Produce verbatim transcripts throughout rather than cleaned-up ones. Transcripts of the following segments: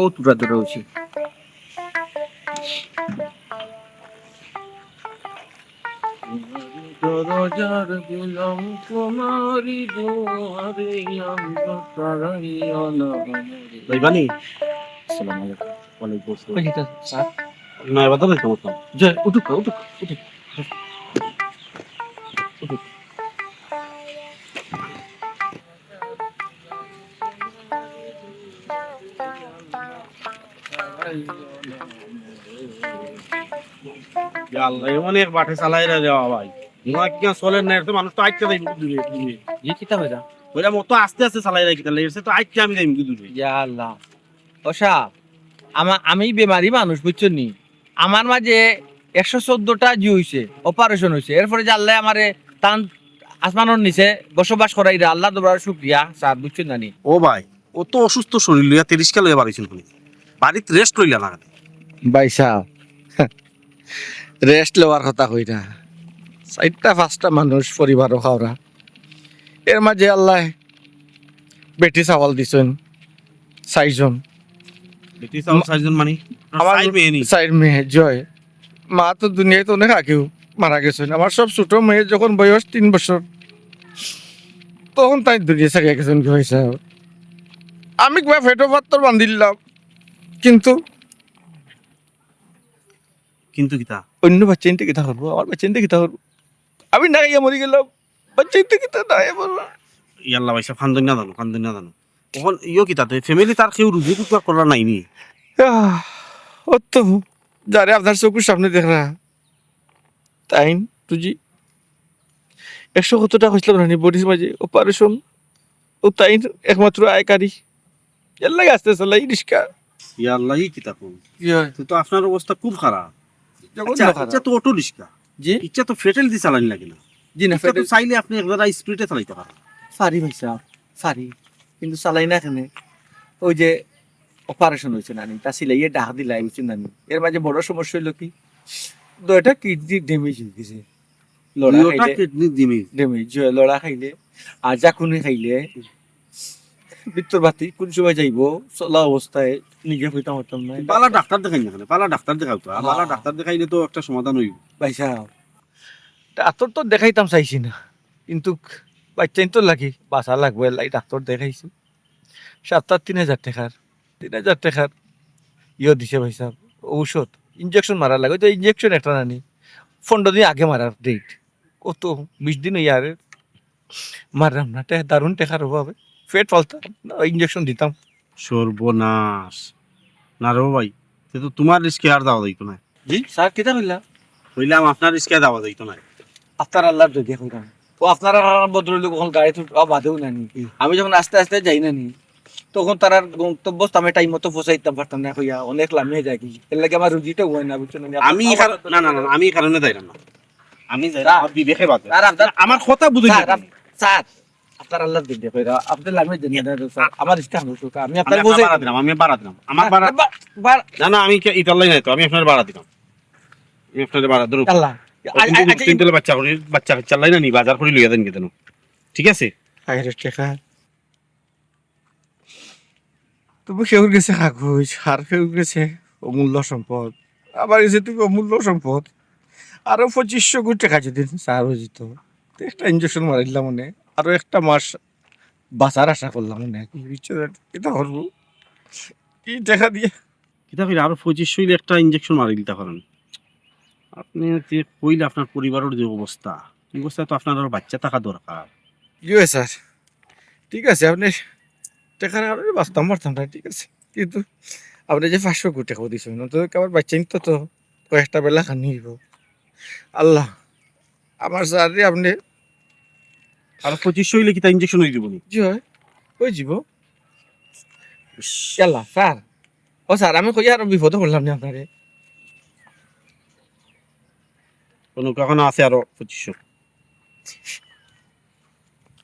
ও তুরা তুরা হইছে। দরজার গোলাম তোমারই দুয়ারে আমরা তাড়াইও না। ভাইবানি, আসসালামু আলাইকুম। ওয়ালাইকুম আসসালাম। ওই যেটা, স্যার। না, এবার তো দেখতে পারতাম। জয়, উঠুক, উঠুক, উঠুক। উঠুক। ইয়া আল্লাহ, এমন এক বাটে চালাইরা রে ভাই। দিমাগ কিয়া চলের না, এর তো মানুষ তো আটকে যাইব দূরে, দূরে। জি, কিতা কইরা? কইরা মতো আস্তে আস্তে চালাইরা কিতা লাগি, এর তো আটকে আমি যাইব দূরে। ইয়া আল্লাহ। ও সাব, আমা-, আমি বেমারি মানুষ, বুঝছো নি? আমার মাঝে একশো চৌদ্দটা জি হইছে, operation হইছে। এরপরে যে আল্লাহ আমারে তান আসমানর নিচে বসবাস করাইরা, আল্লাহর দরবারে শুকরিয়া, স্যার, বুঝছো না নি? ও ভাই, ও তো অসুস্থ শরীর লইয়া তে রিস্কা লইয়া বাড়িছইন হুনি। বাড়িত rest লইলা না কেনে? ভাই সাব, rest লওয়ার কথা কইরা। চাইরটা পাঁচটা মানুষ পরিবারও খাওরা। এর মাঝে আল্লাহ বেটি চাওয়াল দিছইন চাইরজন। বেটি চাওয়াল মা-, চাইরজন মানে? আমার চাইর মেয়ে নি? চাইর মেয়ে, জয়। মা তো দুনিয়াত অনেক আগেউ মারা গেছইন। আমার সব ছোট মেয়ে যখন বয়স তিন বছর, তখন তাইন দুনিয়া ছাড়িয়া গেছইন গি ভাই সাব। আমি কিবা পেটো পাত্তর বান্ধিলাম, কিন্তু কিন্তু কিতা? অন্য বাচ্চাইন্তে কিতা করবো? আমার বাচ্চাইন্তে কিতা করবো? আমি না খাইয়া মরি গেলাম, বাচ্চাইন্তে কিতা না খাইয়া মরবো? ইয়াল্লা ভাই সাব, কান্দইন না জানো, কান্দইন না জানো। অখন ইয়ো কিতা তে, family তার কেউ রুজি রোজগার করা নাই নি? আহ, অত যারে আপনার চকুর সামনে দেখরা, তাইন রুজি একশো কত টেকা কইছলাম না নি, body-র মাঝে operation, ও তাইন একমাত্র আয়কারী। এর লাগি আস্তে চালাই রিস্কা। ইয়াল্লা, ই কিতা কও? কি হয়? তো, তো আপনার অবস্থা খুব খারাপ। জঘন্য আচ্ছা, খারাপ। ইচ্ছা তো auto রিস্কা। জি? ইচ্ছা তো petrol দি চালানি লাগে না। জি না, ইচ্ছা তো petrol চাইলে আপনে একবারে speed-এ চালাইতা পারইন। পারি ভাই সাব, পারি। কিন্তু চালাই না কেনে? ওই যে operation হইছে না নি, তা সিলাইয়ে ডাক দিলাই, বুঝছইন না নি? এর মাঝে বড় সমস্যা হইলো কি? দুইটা kidney damage হয়ে গেছে। লড়া দুইটা খাইলে kidney damage? Damage, লড়া খাইলে, আর জাকুনি খাইলে, ভিতর বাতি কোন সময় যাইবো, চলা অবস্থায় নিজে কইতাম পারতাম না। বালা ডাক্তার দেখাইন না কেনে? বালা ডাক্তার দেখাও তো। আর বালা হ্যাঁ। ডাক্তার দেখাইলে তো একটা সমাধান হইবো। ভাই সাব, ডাক্তার তো দেখাইতাম চাইছি না, কিন্তু বাচ্চাইন্তর লাগি বাঁচা লাগবো, এর লাগি ডাক্তার দেখাইছি। সপ্তাহ তিন হাজার টেকার, তিন হাজার টেকার ইয়ে দিছে ভাই সাব, ঔষধ, injection মারা লাগে। ওই তো injection একটা না নি, পনেরো দিন আগে মারার date, কত বিশ দিন হইয়া আরে মারলাম না, টে-, দারুণ টেকার অভাবে পেট ফালতাম না, injection দিতাম। সর্বনাশ। না রে ভাই, তে তো তোমার রিস্কে আর যাওয়া যাইতো না। জি, স্যার, কিতা কইলা? কইলাম, আপনার রিস্কে যাওয়া যাইতো না। আপনার আল্লাহর দোয়া দিয়া কইলাম। ও আপনার আর আমার ভদ্রলোক অখন গাড়িত উঠা বাদেও না নি। হুম। আমি যখন আস্তে আস্তে যাই না নি, তখন তারার গন্তব্যস্থানে time মতো পৌঁছাইতাম পারতাম না কইয়া অনেক লামিয়ে যায় কি। এর লাগি আমার রুজিটা হয় না, বুঝছো না নি? আমি এই কারণ-, না, না, না, আমি এই কারণে যাইলাম না। আমি যাই না, স্যার, আমার বিবেকে বাধে। স্যার, আপনার আমার কথা বুঝে স্যার, নেবেন। আপ-, স্যার, আপনার আল্লাহর দিন দেখো, এরা আপনার লামিয়ে দেন না, স্যার। আমার ইচ্ছা হলো তো, আমি আপনার আমি আপনার বুঝে বাড়া দিলাম, আমি বাড়া দিলাম। আমার না, বাড়া না, বা-, বা-, না, না, আমি কে-, ইটার লাই নাই তো, আমি আপনার বাড়া দিলাম। আমি আপনার বাড়া ধরুন। আল্লাহ। ওই আ-, তিন আ-, দিন, আচ্ছা, তিন দিন বাচ্চা করি, বাচ্চা কাচ্চা লাই না নি, বাজার করি লইয়া দেন কি দেন। ঠিক আছে? আরে টেকা। তবু কেউর গেছে কাগজ, আর কেউর গেছে অমূল্য সম্পদ, আমার গেছে তুমি অমূল্য সম্পদ। আরো পঁচিশশো কোটি টেকা যদি স্যার হয়ে যেত, তো একটা injection মারিলাম মানে, আরো একটা মাস বাঁচার আশা করলাম মানে, কি বুঝছো? এটা করবো, কি টেকা দিয়ে? কিতা কইরা আরো পঁচিশশো হইলে একটা injection মারি দিতা পারেন। আপনে যে কইলে আপনার পরিবারের যে অবস্থা, এই অবস্থায় তো আপনার আরো বাচ্চা থাকা দরকার। জি ভাই স্যার, ঠিক আছে, আপনে টেকার কারণে বাঁচতাম পারতাম না, ঠিক আছে, কিন্তু আপনে যে পাঁচশো কোটি টেকা দিছেন, অন্তত আমার বাচ্চাইন্তর তো কয়েকটা বেলা খানি হইব। আল্লাহ, আমার স্যার রে, আপনে আরো পঁচিশশো হইলে কিতা injection হয়ে দিব নি? জি হয়, হয়ে যাব। ইস। ইয়াল্লা, স্যার। ও স্যার, আমি কই আরো বিপদে পড়লাম নি আপনারে? কোনো কারণে আছে আরো পঁচিশশো।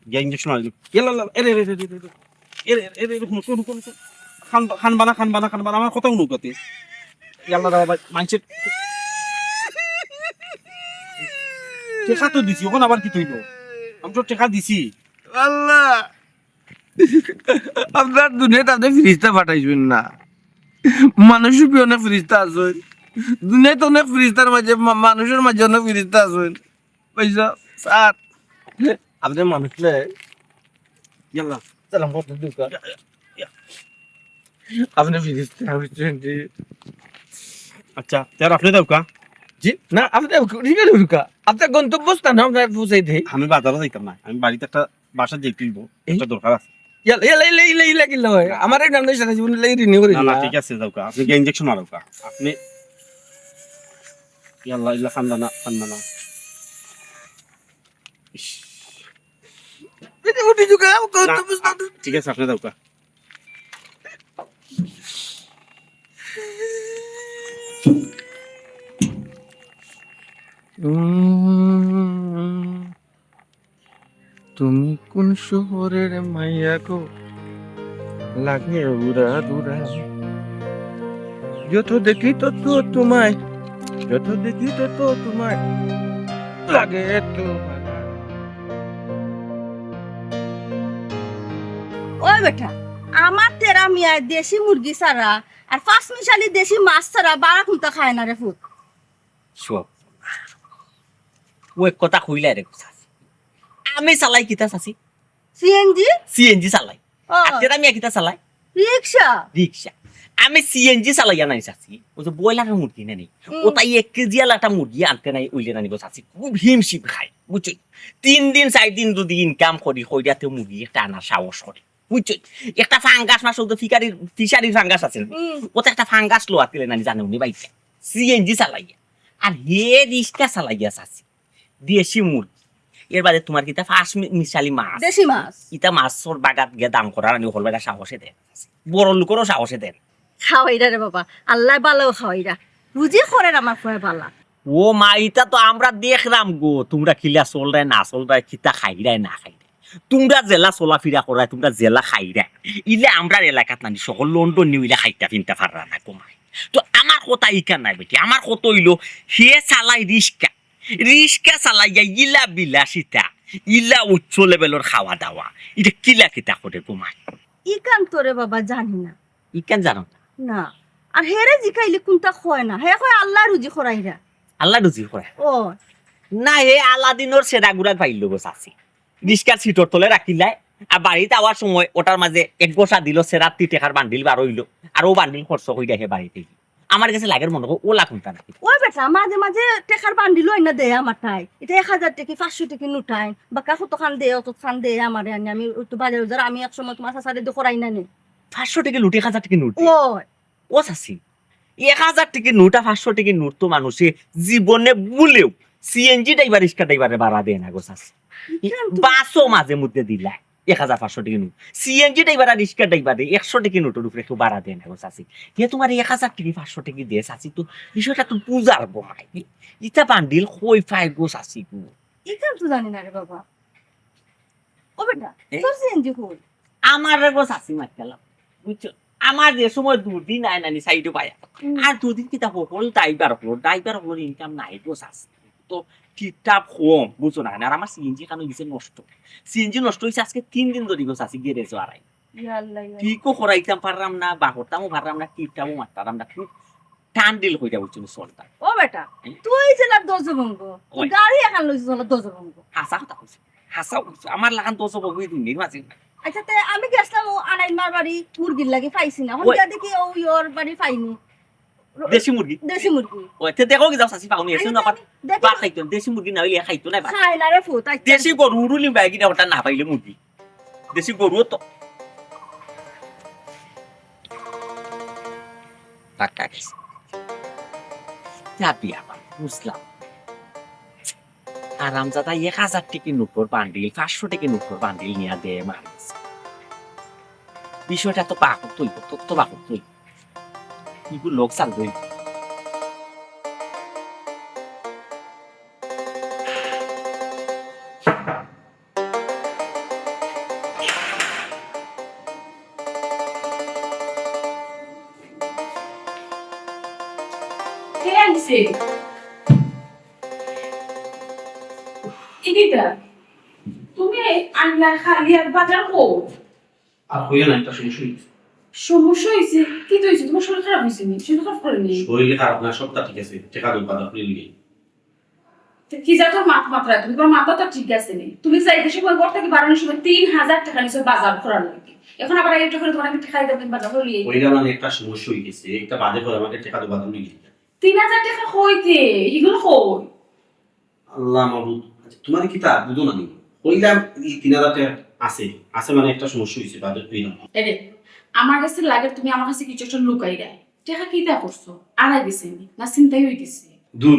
গিয়া injection মারি দিল। ইয়াল্লা, ইয়াল্লা, এরে, এরে, এরে, এরে, এরে। এরে, এরে, এরে, হুনো, হুনো, হুনো, হুনো। খান, খান বানা, খান বানা, খান বানা। আমার কথা হুনো কাতে। ইয়াল্লা রে বাবা, মানষের টেকা তো দিছি, অখন আবার কিতা অইলো? আমি তো টেকা দিছি। আল্লাহ, আপনার দুনিয়াত আপনে ফিরিস্তা পাঠাইছইন না। মানুষর উপরে অনেক ফিরিস্তা আছইন। দুনিয়াত অনেক ফিরিস্তার মাঝে, মা-, মানুষর মাঝে অনেক ফিরিস্তা আছইন। পয়সা, স্যার। আপনি মানুষ লে, ইয়াল্লা, সালাম করতে দিউকা। আপনি ফিরিস্তা, আমি জি। আচ্ছা, স্যার, আপনি দেউকা। জি, না, আপনি ঠিক আছে, রুকা। আপনার গন্তব্যস্থান আমরা পৌঁছাই দেই। আমি বাজারে যাইতাম না, আমি বাড়িতে একটা বাসা যাইতে হইব, এই? একটা দরকার আছে। ইয়াল্লা, ইয়াল্লা, ইয়াল্লা, ইয়াল্লা, ইয়াল্লা, কিল্লা হয়? না। আমার এই নাম দিয়ে সারা জীবন লাই ঋণী করে না, না, দিলা। ঠিক আছে, যাউকা। আপনি গিয়া ইঞ্জেকশন মারুকা। আপনি, ইয়াল্লা, ইল্লা, কান্দা না, কান্দা না। ইস। এই যে উঠি যুগা, না, গন্তব্যস্থান। আ, ঠিক আছে, আপনি যাউকা। উম, তুমি কোন শহরের মাইয়া গো? লাগে উড়া দুরা। যত দেখি তত তোমায়, যত দেখি তত তোমায়। লাগে এত ভালা। ওই বেটা, আমার তেরা মিয়ায় দেশি মুরগি ছাড়া আর পাঁচ মিশালি দেশি মাছ ছাড়া বারা কুন্তা খায় না রে ফুত। শুনো, ও এক কথা কইলা রে চাচি। আমি চালাই কিতা চাচি? সিএনজি? সিএনজি চালাই। ও। আর তেরা মিয়া কিতা চালাই? রিক্সা। রিক্সা। আমি সিএনজি চালাইয়া নাই চাচি। ওই যে ব্রয়লারের মুরগি না নি? হুম। ও তাই এক কেজি আলা একটা মুরগি আনতে নাই, ওইলে না নিব চাচি। খুব হিমশিম খাই, বুঝছো? তিন দিন, চার দিন যদি ইনকাম করি, কইরাতে মুরগি একটা আনার সাহস করি। বুঝছো? একটা ফাঙ্গাস মাছ, ওই যে ফিকারির, ফিশারির ফাঙ্গাস আছে না? হুম। ওতে একটা ফাঙ্গাস লো আতিলে নানি জানো নি বাইতে। সিএনজি চালাইয়া। আর হে রিক্সা চালাইয়া চাচি। দেশি মুরগি। এর বাদে তোমার কিতা পাঁচ মি-, মিশালি মাছ। দেশি মাছ। ইতা মাছর বাগাত গিয়া দাম করার আনি হল বেটা সাহসে দেন। বড় লোকেরও সাহসে দেন। খাওয়াইরা রে বাবা, আল্লায় ভালাউ খাওয়াইরা। রুজি করের আমার ফুয়ায় ভালা। ও মা, ইতা তো আমরা দেখরাম গো, তোমরা কিলা চলরায় না চলরায়, কিতা খাইরায় না খাইরায়। তোমরা যেলা চলাফিরা করায়, তোমরা যেলা খাইরায়, ইলা আমরার এলাকাত নানি সকল লন্ডন নিউ ইলা খাইতা ফিনতা পাররা না গো মাই। তো আমার কথা ইখান নায় বেটি, আমার কথা অইলো, হে চালাই রিক্সা, রিক্সা চালাইয়া ইলা বিলাসিতা, ইলা উচ্চ লেভেলর খাওয়া দাওয়া, ইটা কিলা কিতা করে গো মাই? ইখান তো রে বাবা জানি না। ইখান জানো না? না। আর হেরে জিকাইলে কুন্তা কয় না, হে কয় আল্লায় রুজি করাইরা। আল্লায় রুজি করায়? ও। না, হে আলাদিনর সেরা গুড়ার পাইল গো চাচি। রিক্সার সিটর তলে রাখিলাই, আর বাড়িত আওয়ার সময় ওটার মাঝে এক গোসা দিল, সেরাত্তি টেকার বান্ডিল বার অইলো, আর ও বান্ডিল খরচ কইরা হে বাড়িত আইল। আমার গেছে লাগের মনে কয় ওলা কুন্তা নাকি। ওই বেটা, মাঝে মাঝে টেকার বান্ডিল অইনা দেয় আমার তাই। ইটা এক হাজার টেকি, পাঁচশো টেকি নোটাইন। বাক্কা কতখান দেয়, অতখান দেয় আমারে আনি। আমি তো বাজার উজার, আমি এক সময় তোমার চাচারে দে করাই না নি। পাঁচশো টেকি নোট, এক হাজার টেকি নোট? ওই। ও চাচি, এক হাজার টেকি নোট আর পাঁচশো টেকি নোট তো মানুষে জীবনে ভুলেও সিএনজি ড্রাইভার, রিক্সা ড্রাইভারে ভাড়া দেয় না গো চাচি। ইখান তো বাসও মাঝে মধ্যে দিলায় এক হাজার পাঁচশো টেকি নোট। সিএনজি ড্রাইভার আর রিক্সা ড্রাইভারে একশো টেকি নোটর উপরে কেউ ভাড়া দেয় না গো চাচি। হে তোমার এক হাজার টেকি পাঁচশো টেকি দেয় চাচি, তো বিষয়টা তো বুঝার গো মাই। ইতা বান্ডিল কই পায় গো চাচি গো? ইখান তো জানি না রে বাবা। ও বেটা, এ? তোর সিএনজি কই? আমার রে গো চাচি মাইক্কালা, বুঝছো? আমার যে সময় দুদিন আয় নানি সাইডো পায়া। হুম। আর দুদিন কিতা হকল ড্রাইভার অকলর, ড্রাইভার অকলর ইনকাম নাই গো চাচি। তো টিপটাপ কম, বুঝছো না? আর আমার সিএনজি খান অইছে নষ্ট। সিএনজি নষ্ট অইছে আজকে তিন দিন ধরি গো চাচি, গ্যারেজো আরাই। ইয়া আল্লাহ, ইয়া আল্লাহ। ঠিকও করাইতাম পাররাম না, বা করতামও পাররাম না, টিপটাপও মারতাম না। খুব টান ডিল কইরা বুঝছো নি চলতাম। ও বেটা, হুম? তুই যেলা দজভঙ্গ, তুই ওই। গাড়ি এখান লইছিস যেলা দজভঙ্গ। হাছা কথা কইছি, হাছা কইছি। আমার লাখান দজভঙ্গ দুনিয়ার মাঝে নাই। আচ্ছা, তে আমি গেছলাম ও আনাইন মার বাড়ি মুরগির লাগি পাইছি না। হন ওই। গিয়া দেখি ও ইয়র বাড়ি পাইনি। দেশি মুরগি? দেশি মুরগি। ওই, তে দেখো কি যাও চাচি পাওনি, এসে আচ্ছা, না পার-, দেখি। পার খাইতো, দেশি মুরগি না অইলে খাইতো না বা। খায় না রে ফুত, আচ্ছা। দেশি গরু উরুলি বাইগি না ওটা না পাইলে মুরগি। দেশি গরুও তো। টাকা গেছে। যাবি আবার, বুঝলাম। আরামজাদা এক হাজার টেকি নোটর বান্ডিল, পাঁচশো টেকি নোটর বান্ডিল নিয়া দে মার গেছে। বিষয়টা তো বাকত অইব, তোর তো বাকত অইব। ইগু লোক চাল দই। কে আনছে? ইদিতা, তুমি আনলা খালি আর বাজার কো? আর কইও না, একটা সমস্যা হইছে। সমস্যা হইছে? কি তো হইছে? তোমার শরীর খারাপ হইছে নি? শরীর খারাপ করে নি? শরীর খারাপ না, সবটা ঠিক আছে। টেকা দেও, বাজার করে নিয়ে। তো কি জাতর মাত মাতরায় তুমি? তোমার মাথা তো ঠিক আছে নি। তুমি যাইতে সময় ঘর থাকি বারোনোর সময় তিন হাজার টেকা নিছো বাজার করার লাগি। এখন আবার এই যখন তোমার আমি টেকা দিতে বাজার করে নিয়ে। ওইটা মানে একটা সমস্যা হয়ে গেছে। একটা বাদে করে আমাকে টেকা দেও, বাজার নিয়ে। তিন হাজার টেকা কইতে? এগুলো কই? আল্লাহ মাবুদ, আচ্ছা, তোমার কিতা বুঝো না নি? কইলাম এই তিন হাজার টেকা আছে, আছে মানে একটা সমস্যা হইছে, বাদে কইলাম। এরে, আমার কাছে লাগে তুমি আমার কাছে কিছু একটা লুকাই দেয়। টেকা কিতা করছো? আড়াই দিছে নি? না চিন্তাই হই গেছে? দূর,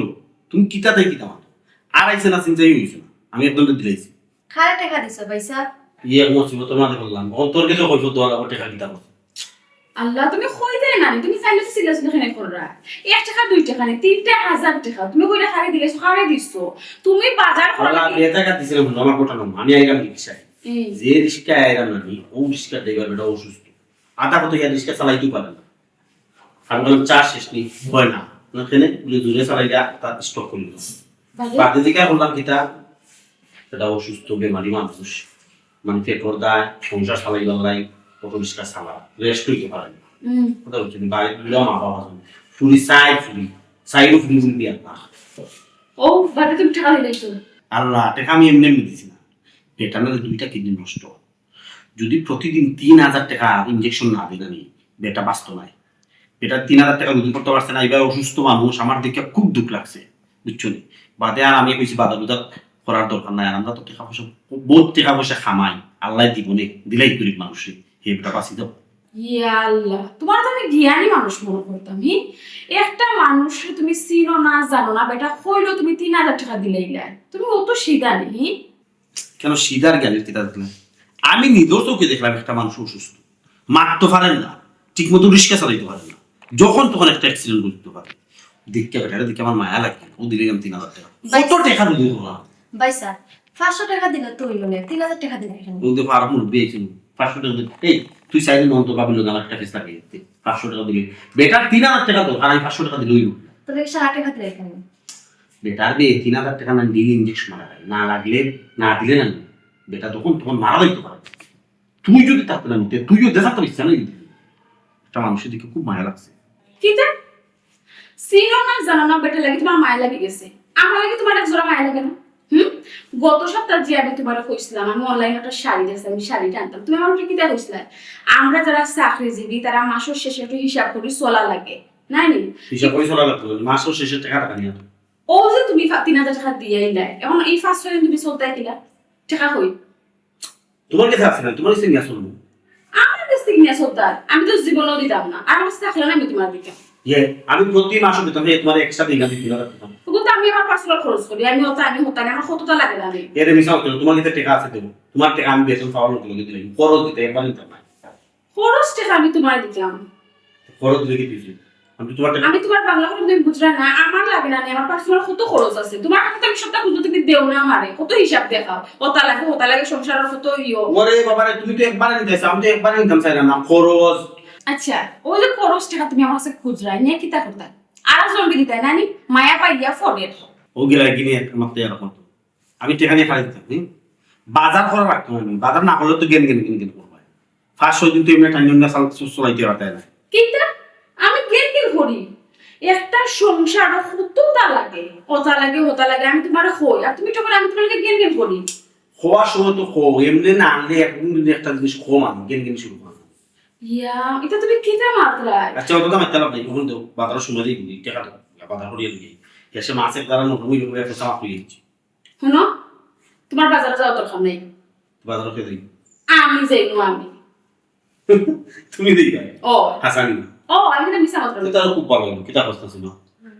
তুমি কিতা তাই কিতা মাতো? আড়াইছে না চিন্তাই হইছে না, আমি একদম দিলাইছি। খালি টেকা দিছো ভাই সাহেব? ইয়ে এক মুসিবতর মাঝে বললাম, অন্তর গেলে কইছো তো আবার টেকা কিতা করছো? আল্লাহ, তুমি কই দেয় না নি? তুমি চাইলে তো চিল্লা চিল্লা কেন কররা? এক টেকা, দুই টেকা নি, তিনটা, হাজার টেকা। তুমি কইলে খালি দিলে, খালি দিছো। তুমি বাজার করো আল্লাহ, না। আমি একা দিছিলাম, আমার কথা নয়। আমি আইলাম রিক্সায়। এই। যে রিক্সায় আইলাম না আমি, ও রিক্সা ড্রাইভার বেটা অসুস্থ। আধা পথে গিয়া রিক্সা চালাইতেও পারে না। আমি বললাম, "চা শেষ নি?" "হয় না।" "না, কেনে?" বলে, "জোরে চালাইলে তার স্ট্রোক করল।" বাদে? বাদে জিজ্ঞাসা করলাম, "কিতা?" এটা অসুস্থ বেমারি মানুষ, মানে পেটর দায়, সংসার চালাইবার লাই, অটো রিক্সা চালা, রেস্ট হইতে পারে না। হুম। কথা বলছেন, বাড়ির দুইটা মা বাবা আছেন, ফুরি চাই ফুরি, চাইরও ফুরি ফুরি বিয়ার না। ও, বাদে তুমি টেকা দিলাইছো? আল্লাহ, টেকা আমি এমনি এমনি দিছি না। বেটা না দুইটা কিডনি নষ্ট। যদি প্রতিদিন তিন হাজার টেকা ইঞ্জেকশন না দিলে নি, বেটা বাঁচতো নাই। বেটা তিন হাজার টেকা রুজি করতে পারছে না, এবার অসুস্থ মানুষ, আমার দেখে খুব দুঃখ লাগছে, বুঝছো নি? বাদে আর আমি কইছি, "বাজার উজার করার দরকার নাই, আর আমরা তো টেকা পয়সা, বহুত টেকা পয়সা কামাই, আল্লাহ দিব নে, দিলাই গরিব মানুষে, হে বেটা বাঁচি যাও।" ইয়া আল্লাহ, তোমার তো আমি জ্ঞানী মানুষ মনে করতাম, হি? একটা মানুষরে তুমি চিনো না, জানো না, বেটা কইলো তুমি তিন হাজার টেকা দিলাইলা, তুমি অত সিধা নি, হি? কেন সিধার জ্ঞানের কিতা দেখলাম? আমি নিজের চোখে দেখলাম একটা মানুষ অসুস্থ, মারতে পারেন না, ঠিক মতো রিক্সা চালাইতে পারেন না, যখন তখন একটা অ্যাক্সিডেন্ট করতে পারে। দেখতে বেটারে দেখে আমার মায়া লাগে, ও দিলাম তিন হাজার টেকা। কত টেকা রুজি করলাম? ভাই স্যার, পাঁচশো টেকা দিলে তো হইল না, তিন হাজার টেকা দিলে কেন? ও দেখো, আর মুরব্বী আইছিল, পাঁচশো টেকা দিলে, এই, তুই চাইলে মন তো ভাবিল না, আমার একটা ফেস লাগে, পাঁচশো টেকা দিলে, বেটার তিন হাজার টেকা দরকার, আমি পাঁচশো টেকা দিলে হইল। তাহলে একশো আট টেকা দিলে কেন? বেটার বে তিন হাজার টেকা না দিলে ইঞ্জেকশন মারা যায়, না লাগলে, না দিলে না, বেটা তখন, তখন মারা যাইতে পারে। তুই যদি থাকতে না নিতে, তুইও দেশাতে ইচ্ছা নেই। একটা মানুষের দিকে খুব মায়া লাগছে। কিতা? চিনো না, জানো না, বেটা লাগে তোমার মায়া লাগি গেছে। আমার লাগে তোমার এক জোড়া মায়া লাগে না? হুম? গত সপ্তাহ যে আমি তোমারে কইছিলাম, আমি অনলাইনে একটা শাড়ি দেখছি, আমি শাড়িটা আনতাম। তুমি আমার কিতা কইছিলা? আমরা যারা চাকরিজীবী, তারা মাসের শেষে একটু হিসাব করি চলা লাগে, না নি? হিসাব করি চলা লাগতো, মাসের শেষে টাকা টাকা নিয়ে। ও যে তুমি ফা-, তিন হাজার টেকা দিয়ে আইলায়, এখন এই পাঁচ ছয় দিন তুমি চলতে কিলা? টেকা কই? তোমার কাছে আছে না, তোমার কাছে নিয়ে চলবো। আমার কাছ থেকে নিয়ে চলতাম, আমি তো জীবনও দিতাম না। আর আমার কাছে থাকলে না, আমি তোমার দিতাম। ইয়ে, আমি প্রতি মাসে বেতন পেয়ে তোমার একসাথে ইনকাম দিতে পারতাম। তবু তো আমি আমার পার্সোনাল খরচ করি, আমি অত, আমি হতাম, আমার কতটা লাগে না রে। এরে মিছা হতো, তোমার কাছে টাকা আছে দেবো, তোমার টাকা আমি বেতন পাওয়ার লোক লোকে দিলাম, খরচ দিতে একবার নিতাম না। খরচ টাকা আমি তোমার দিতাম। খরচ দিলে কি দিছি? আমি তো তোমার টাকা আমি তোমার বাংলা করে তুমি বুঝলা না, আমার লাগে না নি, আমার পার্সোনাল কত খরচ আছে। তোমার হাতে আমি সবটা খুলতে তুমি দেও না আমারে, কত হিসাব দেখাও, কত লাগে, কত লাগে সংসারের কত ইয়ো। ওরে বাবা রে, তুমি তো একবারে নিতে চাইছো, আমি তো একবারে নিতাম চাইলাম না, খরচ। আচ্ছা, ওই যে খরচ টাকা তুমি আমার কাছে খুচরা নিয়ে কিতা করতা? আর জনকে দিতাই না নি, মায়া পাই গিয়া ফোনের। ও গিলা গিনি একটা মাত্র এরকম তো। আমি টাকা নিয়ে খালি দিতাম, হুম? বাজার করা রাখতাম আমি, বাজার না করলে তো গেন গেন গেন গেন করবো। পাঁচ ছয় দিন তো এমনি টাইম না চাল চলাইতে পারতায় না। কিতা? আমি গেন গেন করি? একটা সংসার কতটা লাগে, কতা লাগে, হতা লাগে, আমি তোমারে কই, আর তুমি তখন আমি তোমার লগে গেন গেন করি। হওয়ার সময় তো কও, এমনি না আনলে একদিন যদি একটা জিনিস কম আনো, গেন গেন শুরু করো। ইয়া, এটা তুমি কিতা মাতরায়? আচ্ছা, অতটা মাততে লাভ নাই, এখন তো বাজারের সময় দিয়ে দিবি, টাকা তো বাজার করিয়া দিবি। এসে মাছ এক দাঁড়ানো, ওই রকম একটা চাপ হয়ে যাচ্ছে। হুনো, তোমার বাজারে যাওয়ার দরকার নাই। বাজারে কে যাই? আমি যাইমু, আমি। তুমি যাইবা? ও। হাসানি। ও, আমি তো মিছা মাতরাম। তো তাহলে খুব ভালো হইলো, কিতা কষ্ট ছিল?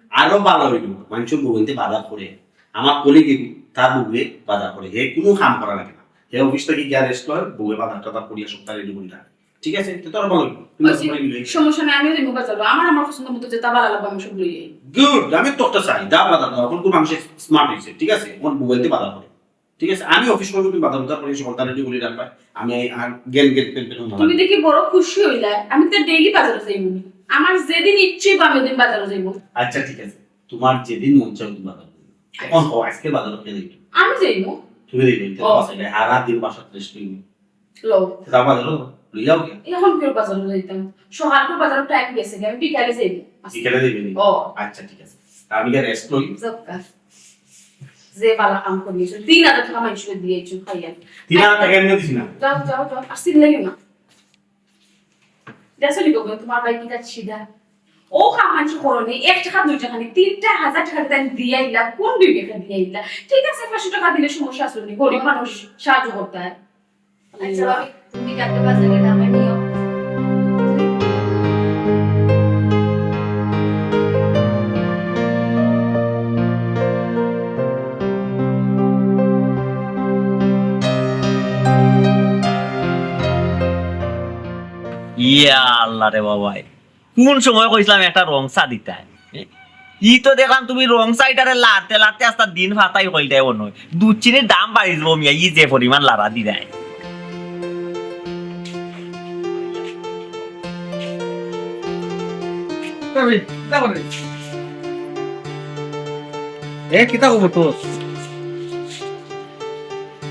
আরো ভালো হইলো, মানুষের বউ আনতে বাজার করে। আমার কলিগ তার বউয়ে বাজার করে, হে কোনো কাম করা লাগে না। হে অফিস থেকে গিয়া রেস্ট লয়, বউয়ে বাজার টাজার করিয়া সপ্তাহে রেডি করে রাখে। ঠিক আছে, তো তোর ভালো হইলো। তুমি ওই যে, বাজার করে নিলে। সমস্যা নাই, আমিও যাইমু বাজারো। আমার, আমার পছন্দ মতো যেটা ভালো লাগবে, আমি সব লই আই। গুড, আমি তো একটা চাই, দা বাজার দাও। এখন তো মানুষ স্মার্ট হইছে, ঠিক আছে? এখন মোবাইল দিয়ে বাজার করে। ঠিক আছে, আমি অফিস করবো, তুমি বাজার উজার করে সকলটা রেডি করে রাখবা। আমি আর গেল গেল পেন পেন তুমি দেখি বড় খুশি হইলা, আমি তো ডেইলি বাজারে যাইমু। আমার যেদিন ইচ্ছে হইবো, আমি ওদিন বাজারে যাইমু। আচ্ছা, ঠিক আছে, তোমার যেদিন মন চায়, তুমি বাজার করবে। এখন ও আজকে বাজার করে দিই। আমি যাইমু। তুমি দেখবে, ও। আর রাত দিন বাসা রেস্ট নিবি। লো। যাও বাজারো। লইয়াও গিয়া। এখন কিওর বাজারো যাইতাম? সকালকুর বাজারর টাইম গেছে গি, আমি বিকালে যাইমু। বিকালে যাইবে নি? ও। আচ্ছা, ঠিক আছে। তা আমি গিয়া রেস্ট লই। যাউক্কা। যে বালা কাম করিছো, তিন হাজার টেকা মানষরে দিয়াইছো খাইয়া। তিন হাজার টেকা এমনে দিছি না। যাও, যাও, যাও। আর চিল্লাইও না। দেখছো নি গো, তুমার ভাই কিতা সিধা? অউ কাম মানষে করো নি, এক টেকা দুই টেকা নি, তিনটা হাজার টেকা দিতা দিয়া আইলা, কোন দুই টেকা দিয়া আইলা? ঠিক আছে, পাঁচশো টেকা দিলে সমস্যা আছে নি, গরিব মানুষ সাহায্য করতে হয়। আচ্ছা ভাবি, তুমি কালকে বাজারে দামে নিও। ইয়া আল্লাহ রে বাবা, কোন সময় কইছিলাম একটা রং চা দিতায়? ই তো দেখলাম তুমি রং চা ইটারে লাড়তে লাড়তে আস্তা দিন ফাতাই কইল দেয় অনো। দুধ চিনির দাম বাড়ি যাবো মিয়া, ই যে পরিমাণ লাড়া দিরায়। এ, কিতা খবর তোর?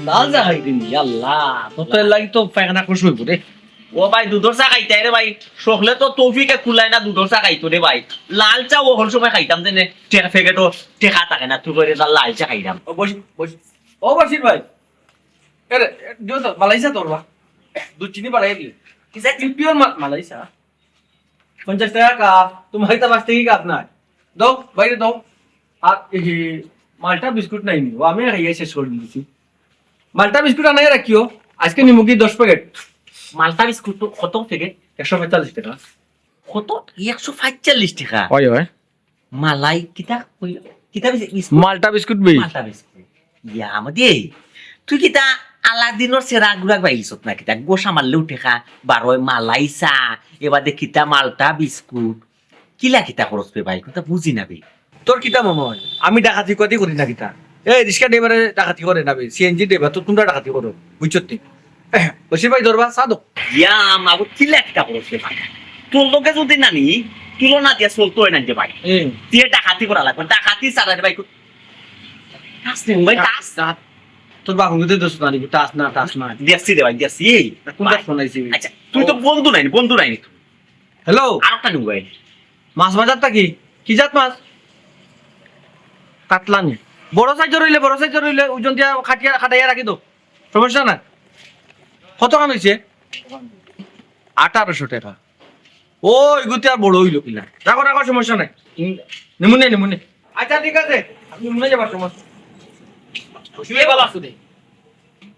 লাল চা খাইতে নি, আল্লাহ, তোর তো এর লাগি তো পায়খানা খুশ হইব রে। ও ভাই, দুধর চা খাইতে রে ভাই, সকলে তো তৌফিকে কুলায় না দুধর চা খাইতো রে ভাই। লাল চা ও হল সময় খাইতাম যে নে, টেকা প্যাকেটও টেকা থাকে না, তুই করে তার লাল চা খাইলাম। ও বসি-, বসি-, ও বসির ভাই, এ রে, এ, দিও তো, মালাই চা তোর বা? দুধ চিনি বাড়াই দিলে। কি চা? পিওর মা-, মালাই চা। পঞ্চাশ টেকা কাপ, তোমার এটা পাঁচ টেকা কাপ নাই। দাও, বাইরে দাও। আর এই মালটা বিস্কুট নাই নি, ও আমি খাইয়া শেষ করে দিছি। মালটা বিস্কুট আনাই রাখিও, আজকে নিমুকি দশ প্যাকেট। মালটা বিস্কুট তো কত প্যাকেট? একশো পঁয়তাল্লিশ টেকা। কত? একশো পঁয়তাল্লিশ টেকা? হয়, হয়। মালাই কিতা কইল? কিতা বিস-, বিস্কুট? মালটা বিস্কুট বি। মালটা বিস্কুট। ইয়া, আমাদি, তুই কিতা আলাদিনর সেরা গুড়া বাইলিছত না কিতা? গোসা মারলেও টেকা বারোয়, মালাই চা, এবাদে কিতা মালটা বিস্কুট। কিলা কিতা খরচ বে ভাই? কুনতা বুঝি না বে। তোর কিতা মনে হয়? আমি ডাকাতি উকাতি করি না কিতা? এই রিক্সা ড্রাইভারে ডাকাতি করে না বে, সিএনজি ড্রাইভার তো তোমরা ডাকাতি করো, বুঝছত নি? বসির ভাই দরবার সাদো। ইয়া, মাবুদ, কিলা কিতা খরচ বে ভাই? তোর লগে যদি নানি তুলনা দিয়া চলতো হয় না যে ভাই। হুম। তুই ডাকাতি করা লাগবে, ডাকাতি ছাড়া রে ভাই। কো-, টাস নে ভাই, টাস। টাস। তোর বাপ হুঙ্গুতে দোষ না, টাস না, টাস না। দেখছি রে ভাই, দেখছি। এই, কোনটা ভাই। শোনাইছি? আচ্ছা, তুই তো ও। বন্ধু নাইনি, বন্ধু নাইনি তুই। হ্যালো। আর একটা নিব ভাই। মাছ বাজার থাকি? কি জাত মাছ? কাতলা নি। বড় সাইজর অইলে, বড় সাইজর অইলে ওজন দিয়া কাটিয়া, কাটাইয়া রাখি দাও। সমস্যা নাই। কতখান অইছে? আঠারোশো টেকা। ও, ইগুতে আর বড় অইলো কিনা? রাখো, রাখো, সমস্যা নাই। হুম, নিমুনে, নিমুনে। আচ্ছা, ঠিক আছে। আপনি নিমুনে যাবার সমস্যা। শুয়ে বাবা শুনে।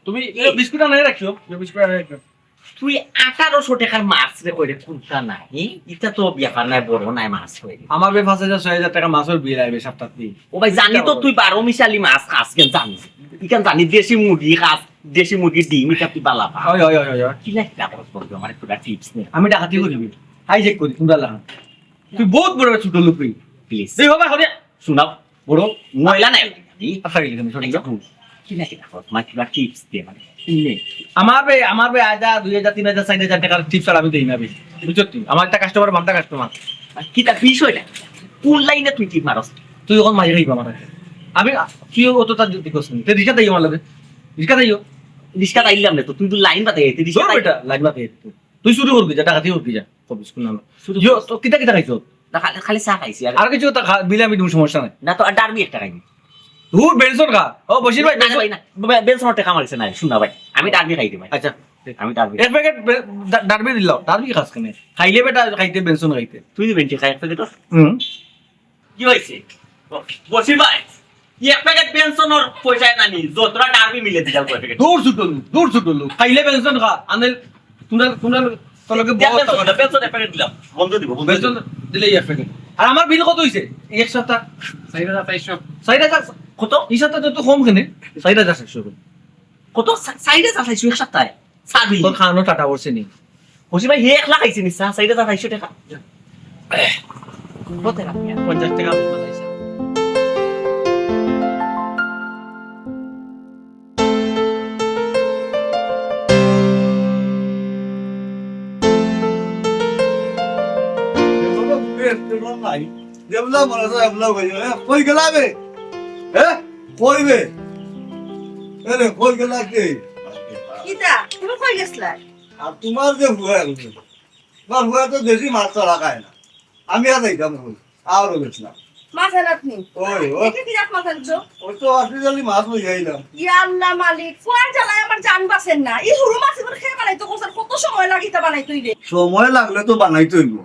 তুমি এই বিস্কুট আনাই রাখিও, এই বিস্কুট আনাই রাখিও। তুই আঠারোশো টেকার মাছ রে কইরে কুনটা নাই? ই? ইটা তো ব্যাপার নাই, বড় নাই মাছ কইরে। আমার বে পাঁচ হাজার, ছয় হাজার টেকা মাছর বিল আইবে সপ্তাহ দিন। ও ভাই, জানি তো তুই বারো মিশালি মাছ খাস, কেন জানিস? ইখান জানি দেশি মুরগি খাস, দেশি মুরগির ডিম, ইটা তুই বালা পা। ওই, ওই, ওই, ওই, ওই। কি লাগে খরচ করবে? আমার একটু টিপস নে। আমি ডাকাতি করি, হাইজেক করি, তোমরা লাগান। তুই বহুত বড় ছোট লোক রে। প্লিজ। এই বাবা, হরে। শোনাও। বড় ময়লা নাই আমি। আচ্ছা, গেলি তুমি, সরি। আচ্ছা, হুম। কি লাগে খরচ? মা, কিবা টিপস দে মানে। নে। আমার বে, আমার বে, আজ দুই হাজার, তিন হাজার, চার হাজার টেকার টিপস আর আমি দেই না বে। বুঝছত তুই? আমার একটা কাস্টমার, বান্দা কাস্টমার। আর কিতা বিষয়টা? কোন লাইনে তুই টিপ মারস? তুই এখন মাইরে খাইবা আমার। আমি, তুই অতটা যদি করছ না। তুই রিক্সা তাইও আমার লগে। রিক্সা তাইও। রিক্সা তাইলাম না তো, তুই তো লাইন বাতাই আইতে, রিক্সা ধর তাই- বেটা, লাইন বাতাই আইতে। তুই চুরি করবি যা, ডাকাতি করবি যা। কবিস কোন নাম? চুরি ইয়ো, করবি। তো কিতা কিতা খাইছো? না, খালি, খালি চা খাইছি আর আর কিছু তো খা, বিলে আমি দিমু, সমস্যা নাই। না তো, আর ডারবি একটা খাইনি। ধুর, বেনসন খা। ও, বশির ভাই, না, বেনসন। ভাই, না। বে-, বেনসনর টেকা আমার কাছে নাই, শুন না ভাই। আমি ডারবি খাইতে ভাই। আচ্ছা। আমি ডারবি এক খাই। প্যাকেট বে-, ডা-, ডারবি দিলাও। ডারবি খাস কেনে? খাইলে বেটা খাইতে, বেনসন খাইতে। তুই দিবেন কি খাই এক প্যাকেট? হুম। কি হইছে? বশির ভাই, এক প্যাকেট বেনসনর পয়সায় নানি, যতটা ডারবি মিলে দিলাম কয় প্যাকেট। দূর ছুটল, দূর ছুটল। খাইলে বেনসন খা, আনে তোমরা, তোমরা তলকে দেখ, বড় বেনসন কথা। দিলাম, বেনসন এক প্যাকেট দিলাম। বন্ধ দিব, বন্ধ দিব। বেনসন দিলে এক প্যাকেট। আর আমার বিল কত হইছে? এক সপ্তাহ? চার হাজার চারশো। চার হাজার? কত? এই সপ্তাহ তো কম কেনে? চার হাজার চারশো। কত? চা-, চার হাজার চারশো এক সপ্তাহে? ছাড়বি। তোর খাওয়ানো টাটা পড়ছে নি? বশির ভাই, হে একলা খাইছে নি চা, চাইর হাজার চাইরশো টেকা। কত টেকা? পঞ্চাশ টেকা আমি বানাইছি। কই গেলা বে? হ্যাঁ? কই বে? এরে, কই গেলা কে? কিতা? তুমি কই গেছলা? আর তোমার যে ফুয়া আনছে, তোমার ফুয়া তো দেশি মাছ ছাড়া খায় না। আমি আর যাইতাম না, আরো গেছিলাম। মাছ আনাত নি? ওই, ওই। দেখি কি জাত মাছ আনছো? ওই তো অফিসিয়ালি মাছ লই আইলাম। ইয়া আল্লাহ মালিক, ফুয়ার জ্বালায় আমার জান বাঁচের না। ই হুরু মাছ এগুলো খেয়ে বানাইতো, কোথায় কত সময় লাগে এটা বানাইতে হইবে? সময় লাগলে তো বানাইতে হইব।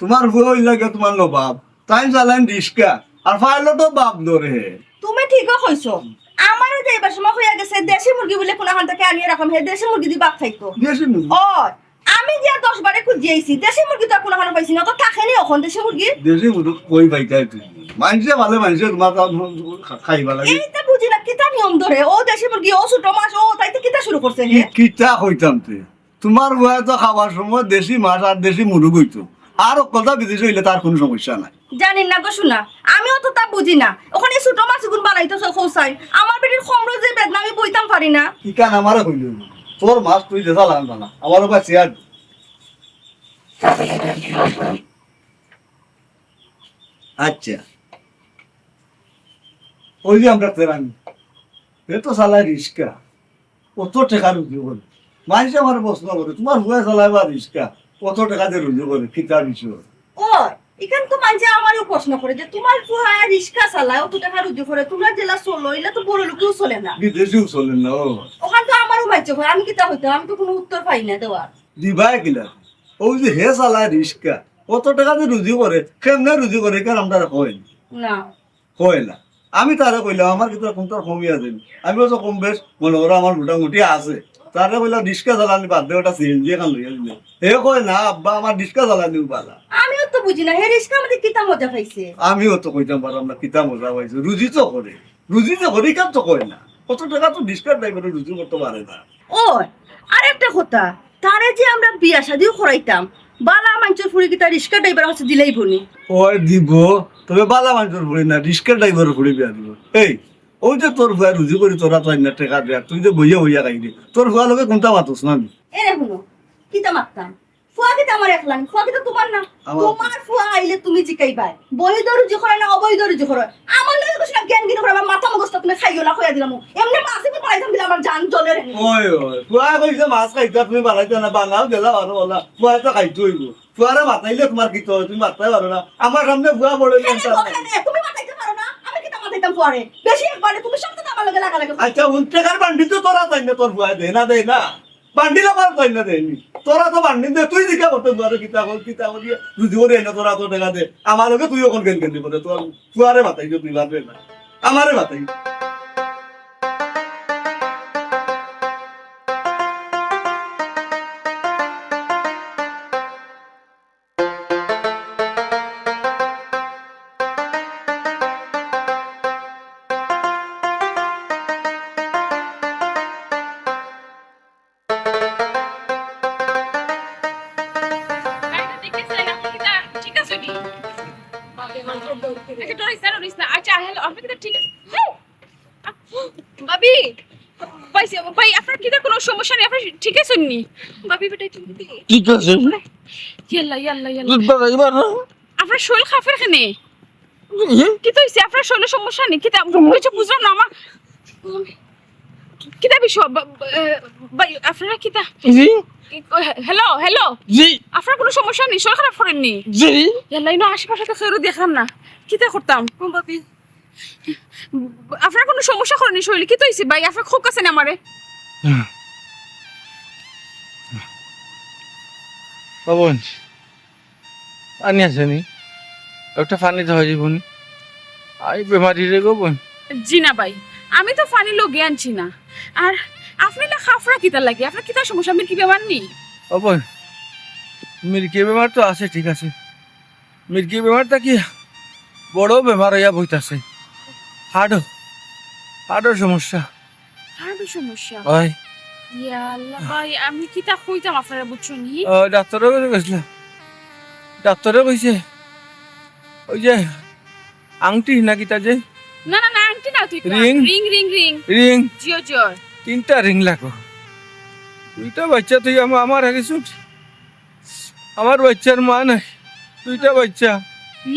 তোমার ফুয়া হইল লাগে তোমার নবাব, তাই চালান রিস্কা, আর পাইলটও বাপ ধরে। তুমি ঠিকও কইছো। আমারে তো এবার সময় হইয়া গেছে, দেশি মুরগি বলে কোন আহান থেকে আনিয়ে রাখলাম, হে দেশি মুরগি দিয়ে ভাত খাইতো। দেশি মুরগি? ও, আমি গিয়া দশ বারে খুঁজিয়া আইছি, দেশি মুরগি তো আর কোন আহানো পাইছি না, তো থাকেনি এখন দেশি মুরগি। দেশি মুরগি কই পাইতায় তুমি? মানষে ভালো মানষে তোমার তো খা-, খাইবা লাগে। এই তো বুঝি না, কিতা নিয়ম ধরে, ও দেশি মুরগি, ও ছোট মাছ, ও তাইতে কিতা শুরু করছে হে? কি-, কিতা কইতাম তে? তোমার ফুয়ায় তো খাবার সময় দেশি মাছ আর দেশি মুরগ হইতো, আর কথা বিদেশি হইলে তার কোনো সমস্যা নাই। জানি না গো শোনা, আমিও তো তা বুঝি না। ওখানে ছোট মাছ এগুন বানাইতো সে খোসাই, আমার বেটির কমরো যে বেদনা আমি বইতাম পারি না। ইকান আমারে কইলে হইব, তোর মাছ তুই যেটা লাগান বানা, আমার ওপর চেয়ার দে। আচ্ছা, ওই যে আমরা তেরানি, এ তো চালায় রিস্কা, অত টেকা রুজি করে। মানষে আমার প্রশ্ন করে, তোমার ফুয়া চালায় বা রিস্কা, অত টেকা দিয়ে রুজি করে, কিতা বিষয়? ও, এখান তো মানষে আমারও প্রশ্ন করে যে তোমার ফুয়া রিস্কা চালায়, অত টেকা রুজি করে, তোমরা জেলা চলো, ইলা তো বড় লোকেও চলে না। বিদেশিও চলে না, ও। ওখান তো আমারও মানষে করে, আমি কিতা হইতাম, আমি তো কোনো উত্তর পাই না দেওয়ার। দিবায় কিলা? ওই যে হে চালায় রিস্কা, অত টেকা দিয়ে রুজি করে, কেমনে রুজি করে, এখানে আমরা কই না। না। কয় না। আমি তারে কইলাম, আমার কিতা কুনটার কমি আছে নি? আমি বলছি, কম বেশ, মনে করো আমার মোটামুটি আছে। তারে কইলাম, রিস্কা চালানি বাদ দে, ওটা সিএনজি এখন লইয়া দিলে। হে কয়, না আব্বা, আমার রিস্কা চালানিও বালা। আমিও তো বুঝি না, হে রিস্কা আমাদের কিতা মজা পাইছে? আমিও তো কইতাম পারলাম না, কিতা মজা পাইছে। রুজি তো করে, রুজি তো করে, ইখান তো কয় না। কত টেকা তো রিস্কার ড্রাইভারে রুজি করতে পারে না। ও, আর একটা কথা, তারে যে আমরা বিয়া শাদিও করাইতাম, বালা মানষর ফুড়ি কিতা রিস্কা ড্রাইভার কাছে দিলেই বনি। ওই দিব, তবে বালা মানষর ফুড়ি না, রিস্কা ড্রাইভারর ফুড়ি বিয়া দিব। এই, ওই যে তোর ফুয়া রুজি করি তোরা তো আইনা টেকা দেয়, তুই যে বইয়া বইয়া খাইলি, তোর ফুয়া লগে কুনটা মাতস না নি? এরে হুনো, কিতা মাততাম? ফুয়া কিতা আমার একলা নি? ফুয়া কিতা তোমার না? আমার। তোমার ফুয়া আইলে তুমি জিকাইবায়, বৈধ রুজি করে না অবৈধ রুজি করে। আমার লগে কিছু জ্ঞান গিরি করে, আমার মাথা মুখস্থ তুমি খাইও না, কইয়া দিলাম। এমনে মাছ আমি বানাইতাম দিলে আমার জান জ্বলে রে। ওই, ওই, ফুয়া কইছে মাছ খাইতা তুমি বানাইতা না, বানাও গেলা বারো ওলা, ফুয়া তো খাইতে হইব। ফুয়ারে মাতাইলে তোমার কিতা হয়, তুমি মাততায় পারো না। আমার সামনে ফুয়া বড় কেনে গো, কেনে? তুমি মাতাইতে পারো না? আমি কিতা মাতাইতাম ফুয়ারে? বেশি একবারে তুমি সব কথা আমার লগে লাগালাগি করো। আচ্ছা, উন টেকার বান্ডিল তো তোরা তাই না, তোর ফুয়া দেয় না, দেয় না? বান্ডিল আমার তাই না দেয়নি। তোরা তো বান্ডিল দে, তুই জিকা করতে ফুয়ারে কিতা কর, কিতা কর দিয়ে রুজি করে এনে তোরা তো টেকা দে। আমার লগে তুই ওখান কেন কেন করে, তোর ফুয়ারে মাতাই তুই পারবে না। আমারে মাতাই। গাড়িটা দেখে চাই না, ঠিক আছে নি? একটা ডরাইস না, ডরাইস না। আচ্ছা, হ্যালো, আপনি কিতা ঠিক আছে? হ্যাঁ। ভাবি, ভাই, ভাই, আপনার কিতা কোনো সমস্যা নেই? আপনার ঠিক আছেন নি? ভাবি, বেটা, একটু দেখি। ঠিক আছে। ইয়াল্লা, ইয়াল্লা, ইয়াল্লা। দুধ বাড়াই বাড়া। আপনার শরীর খাফের কেনে? হুম? কিতা হইছে? আপনার শরীরে সমস্যা নেই? কিতা, কিছু বুঝলাম না। আমার, কিতা বিষয়? বা-, বা-, এ, ভাই, আপনারা কিতা? জি। কি, হ্যালো, হ্যালো। জি। আপনার কোনো সমস্যা নেই? শরীর খারাপ করেননি? জি। ইয়াল্লা, ইনো আশেপাশে তো কেউরে দেখলাম না। কিতা করতাম? ও, ভাবি। আপনার কোনো সমস্যা করেনি শরীরে? কিতা হইছে ভাই? আপনার খুব কাছে না আমারে। বাবন, পানি আছে নি? একটা পানি দেওয়া যাইব নি? আমি বেমারি রে গো বোন। জি না ভাই, আমি তো পানি লগে আনছি না। আর আপনি না খাফরা কিতা লাগে? আপনার কিতা সমস্যা? মির্কি বেমার নি? ও বোন, মির্কি বেমার তো আছে, ঠিক আছে। মির্কি বেমার থাকি বড় বেমার হইয়া বইতাছে। হার্টও, হার্টর সমস্যা। হার্টর সমস্যা? হয়। ইয়া আল্লাহ ভাই, আমি কিতা কইতাম আপনারা বুঝছেন নি? ও, ডাক্তারের কাছে গেছিলাম। ডাক্তারে কইছে, ওই যে আংটি না কিতা যে? না, না, না, আংটি না তুই। Ring? Ring, ring, ring. Ring? জিও, জিও। তিনটা রিং লাগবো। দুইটা বাচ্চা তুই আমা-, আমার আগে ছুট। আমার বাচ্চার মা নাই, দুইটা বাচ্চা।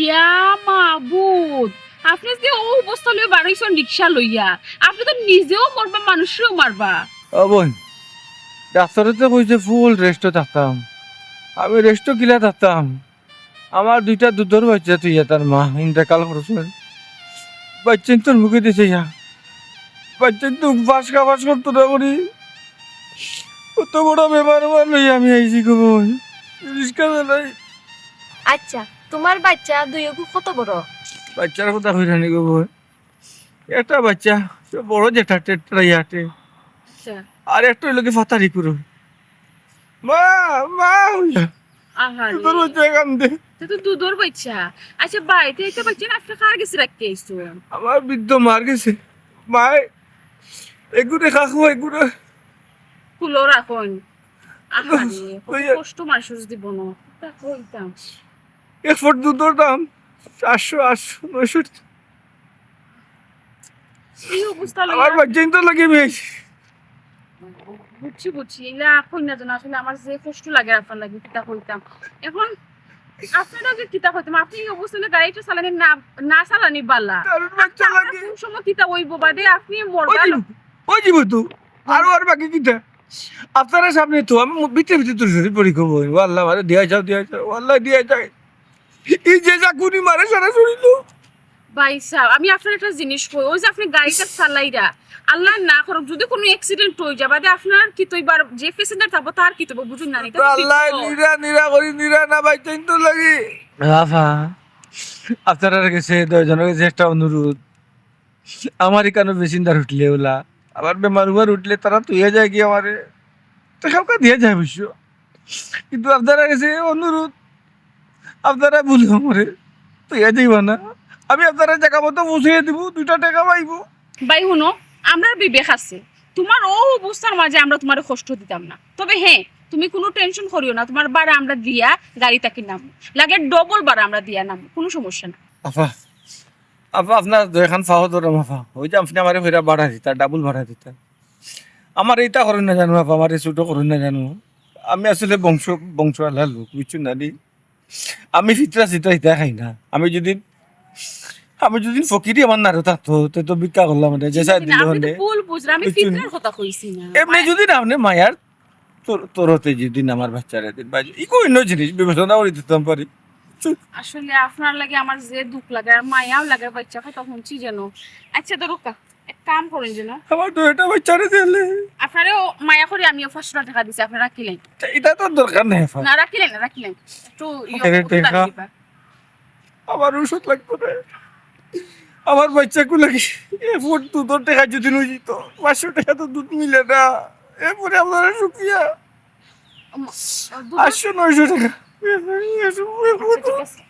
ইয়া মাবুদ, আপনি যে ও অবস্থা লইয়া বারইছন রিক্সা লইয়া, আপনি তো নিজেও মরবা, মানুষরেও মারবা। ও বোন, ডাক্তারে তো কইছে ফুল রেস্টো থাকতাম। আমি রেস্টো কিলা থাকতাম? আমার দুইটা দুধর বাইচ্চা থইয়া তার মা ইন্তেকাল করছইন। বাইচ্চাইন্তর মুখে দিছে ইয়া। বাইচ্চাইন্তে উপাস কাপাস করতো না করি। অত বড় বেমার আমার লইয়া আমি আইছি গো বইন। রিস্কা চালাই। আচ্ছা, তুমার বাইচ্চা দুইওগু কত বড়? বাইচ্চার কথা কইরানি গো বইন। একটা বাইচ্চা, সে বড় যেটা, টেট্রা ইয়াটে। আচ্ছা। আর একটা অইলো কি ফাতারি কুরু। মা, মা, আহারে। দুধর বাইচ্চা কান্দে। তে তো দুধর বাইচ্চা। আচ্ছা, বাড়িতে একটা বাইচ্চা না, আপনে কার গেছে রাখিয়া আইছো? আমার বৃদ্ধ মার গেছে। মায়, এগুরে কাকু, এগুরে। কুলো রাখইন। আহারে, কত ওই যে কষ্ট মানুষ জীবন। তা কইতাম। এক ফুট দুধর দাম সাতশো, আটশো, নয়শো। এই অবস্থা লইয়া আমার বাইচ্চাইন্তর লাগি বেশ। বুঝছি, বুঝছি। ইলা কইন না যেন, আসলে আমার যে কষ্ট লাগে আপনার লাগি, কিতা কইতাম। এখন আপনারা যে কিতা কইতাম, আপনে এই অবস্থা অইলে গাড়িটা চালানি না, না চালানি বালা। কারণ বাইচ্চা লাগে। কোন সময় কিতা অইবো বাদে আপনে ওই মরবা। জীব-, ওই জীব তো। আরো আর বাকি কিতা? আপনারা সামনে তো আমি মু-, ভিতরে ভিতরে তো জুড়ি পড়ি কবো। ও আল্লাহ, আমারে দিয়া যাও, দিয়া যাও। ও আল্লাহ, দিয়া যাও। এই যে যা গুনি মারে সারা শরীর। ভাই সাহেব, আমি আপনার একটা জিনিস কই, ওই যে আপনে গাড়িটা চালাইরা, আল্লাহ না করুক, যদি কোনো accident অই যায়, বাদে আপনার কিতা অইবো, যে passenger থাকবো, তার কিতা অইবো, বুঝইন না, ইটা তো তো আল্লাহ বিপদ। নিরা, নিরা করি, নিরা না বাইচ্চাইন্তর লাগি। বাবা, আপনারার গেছে, দুইজনর গেছে একটা অনুরোধ। আমার ইখানো passenger উঠলে ওলা, আমার বেমার উমার উঠলে তারা থইয়া যায়গি আমারে। টেকা দিয়া যায় অবশ্য। কিন্তু আপনারার গেছে অনুরোধ, আপনারা ভুল আমারে থইয়া যাইবা না। আমি আপনারার জাগা মতো পৌঁছাইয়া দিমু, দুইটা টেকা পাইবো। ভাই হুনো, আমরার বিবেক আছে। তুমার অউ অবস্থার মাঝে আমরা তুমারে কষ্ট দিতাম না। তবে হ্যাঁ, তুমি কুনু tension করিও না, তুমার ভাড়া আমরা দিয়া গাড়ি থাকি নামমু। লাগে double ভাড়া আমরা দিয়া নামমু, কুনু সমস্যা না। আফা, আফা, আপনার দুইখান পাও ধরমু আফা। ওই যে আপনে আমারে কইরা ভাড়া দিতা, double ভাড়া দিতা। আমারে ইতা করইন না জানো আফা, আমারে ছোট করইন না জানো। আমি আসলে বংশ, বংশআলার লোক, বুঝছো না নি? আমি ফিতরা সিতরা ইতা খাই না। আমি যদি, আমি যদি ফকিরি আমার নারো থাকতো, তে তো ভিক্ষা করলাম না, যে সাইড দিলে আপনে তো হনে। ভুল বুঝরা, আমি বুঝছো নি? ফিতরার কথা কইছি না। এমনে যদি না আপনে মায়ার তোর, তোরতে যদি না আমার বাইচ্চারে দিন, ভাই, ইগু অইন্য জিনিস বিবেচনা করি দিতাম পারি। আসলে আপনার লাগি আমার যে দুখ লাগে, আর মায়াও লাগে, বাইচ্চার কথা হুনছি যেন। আচ্ছা, ধরুক্কা, এক কাম করইন যেন। আমার দুইটা বাইচ্চারে দিলে। আপনারেও মায়া করি আমিও পাঁচশো টেকা দিছি, আপনে রাখিলাইন। ইটা তো দরকার নাই, আপা। না, রাখিলাইন না, রাখিলাইন। একটু ইয়ে আরে, টেকা। দিবা। আমার ঔষধ লাগতো না। আমার বাইচ্চাগুর লাগি এক ফুট দুধর টেকা যদি নই দিত, পাঁচশো টেকা তো দুধ মিলে না। এরপরে আপনারা শুকিয়া উম, দুধ আটশো নয়শো টেকা। আচ্ছা, ঠিক আছে।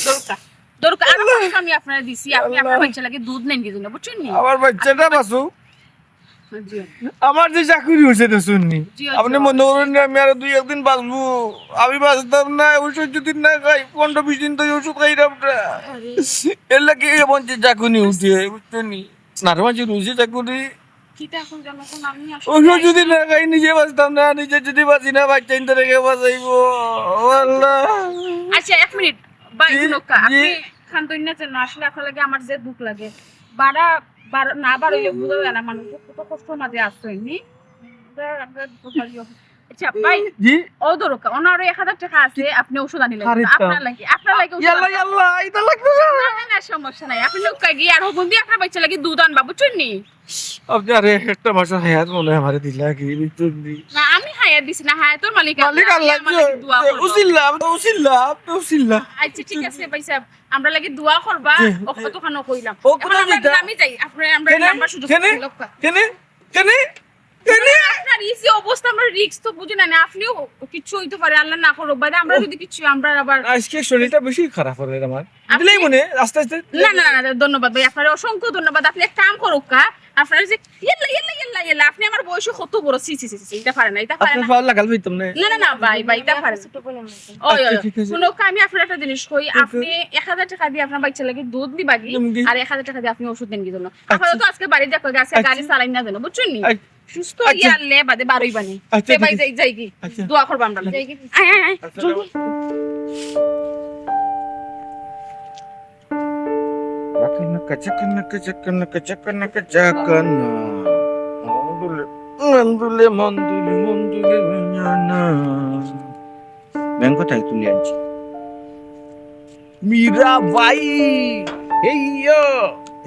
দরকার, দরকার। আর পাঁচশো আমি আপনারে দিছি, আপনে আপনার আল্লাহ। বাইচ্চার লাগি দুধ নেন কি জন্য, বুঝছইন নি? আমার বাইচ্চাটা বাঁচুক। জি। আমার যে চাকরি অইছে, দেখছইন নি? জি, জি। আপনে মনে করইন না আমি আরো দুই একদিন বাঁচমু। আমি বাঁচতাম না, ঔষধ যদি না খাই, পনেরো বিশ দিন তো ঔষধ খাইরাম না। আরে। এর লাগি এমন যে চাকরি উঠে, বুঝছইন নি? নারো মাঝে রুজি চাকরি। কিতা এখন জানো কোন আমি আসলে ঔষধ যদি না খাই, নিজে বাঁচতাম না, নিজে যদি বাঁচি না, বাইচ্চাইন্তরে কে বাঁচাইবো? ও আল্লাহ। আচ্ছা, এক মিনিট। ভাই, জি, হুনউক্কা, জি। আপনে কান্দইন না যেন, আসলে আপনার লাগি আমার যে দুখ লাগে। বাড়া, বাড়া, না বাড়াইলে বুঝা যায় না, মানুষ কত কষ্টর মাঝে আছইন, নি? আমরা, আমরা দুঃখ পাইও। আচ্ছা, ভাই, জি। ও দরকার, ওনার এক হাজার টেকা আছে, আপনে ঔষধ আনিলেন। আরে তো। আপনার লাগি, আপনার লাগি ঔষধ ইয়াল্লা, আনবা। ইয়াল্লা, ইটা লাগতো না। না, না, না, সমস্যা নাই। আপনে নৌকা গিয়া আর হুকুম দিয়া আপনার বাইচ্চার লাগি দুধ আনবা, বুঝছইন নি? আপনে আরে একটা মাসর হায়াত মনে হয় আমারে দিলা কি, বুঝছইন নি? না, আমি হায়াত দিছি না, হায়াতর মালিক মালিক আল্লাহ, আল্লাহ, আপনে আমার লাগি দোয়া করবা। উসিল্লা, আপনে উসিল্লা, আপনে উসিল্লা। আচ্ছা, ঠিক আছে, ভাই সাহেব, আমরার লাগি দোয়া করবা, জি, ও জি। কতখানো কইলাম। ও এখন কোথায় আমরা যেটা? নামি যাই, আপনে আমরা কেনে? নাম্বার সুযোগ কেনে? দিলাম। কেনে? কেনে? কেনে? আপনার এই যে অবস্থা, আমরা risk তো বুঝি না, না, আপনেও কিচ্ছু অইতে পারে, আল্লাহ না করুক, বাদে আমরা ও। যদি কিচ্ছু, আমরা আবার আজকে শরীরটা বেশি খারাপ অইলো আমার। আপনি দিলেই মনে, আস্তে আস্তে। না, না, না, না, ধন্যবাদ ভাই, আপনারে অসংখ্য ধন্যবাদ। আপনে এক কাম করউক্কা, আপনার যে, ইয়াল্লা, ইয়াল্লা, ইয়াল্লা, ইয়াল্লা, আপনে আমার বয়সে কত বড়, ছি, ছি, ছি, ছি, ইটা পারে না, ইটা পারে আপনার না। পাও লাগাল পাইতাম না। না, না, না, ভাই, ভাই, ইটা পারে না। ওই, ওই, আচ্ছা, ওই, ঠিক আছে। হুনো, আমি আপনারে একটা জিনিস কই, ঠিক আছে। আপনে এক হাজার টেকা দিয়া আপনার বাইচ্চার লাগি দুধ নিবা গি, নিমু গি। আর এক হাজার টেকা দিয়া আপনে ঔষধ নেন গি জন্য। আচ্ছা। আপাতত আজকে বাড়ি যাউক্কা গি, আজকে আচ্ছা। গাড়ি চালাইন না যেন, বুঝছইন নি? আচ্ছা। সুস্থ আচ্ছা। ইয়া আল্লাহ বাদে বারইবা নি। আচ্ছা, তে ভাই, ঠিক আছে। যাই, যাই গি। আচ্ছা। দোয়া করবা আমরার লাগি। যাই গি। আয়, আয়, আয়, আচ্ছা, জলদি। যাও। রাখাইন না, কাচা কান্না, কাচা কান্না, কাচা কান্না, কাচা কান্না। মন্দুলে, মন্দুলে, মন্দুলে, না, না। ব্যাংক কোথায় তুলে আনছি? মীরা ভাই, হেইয়ো,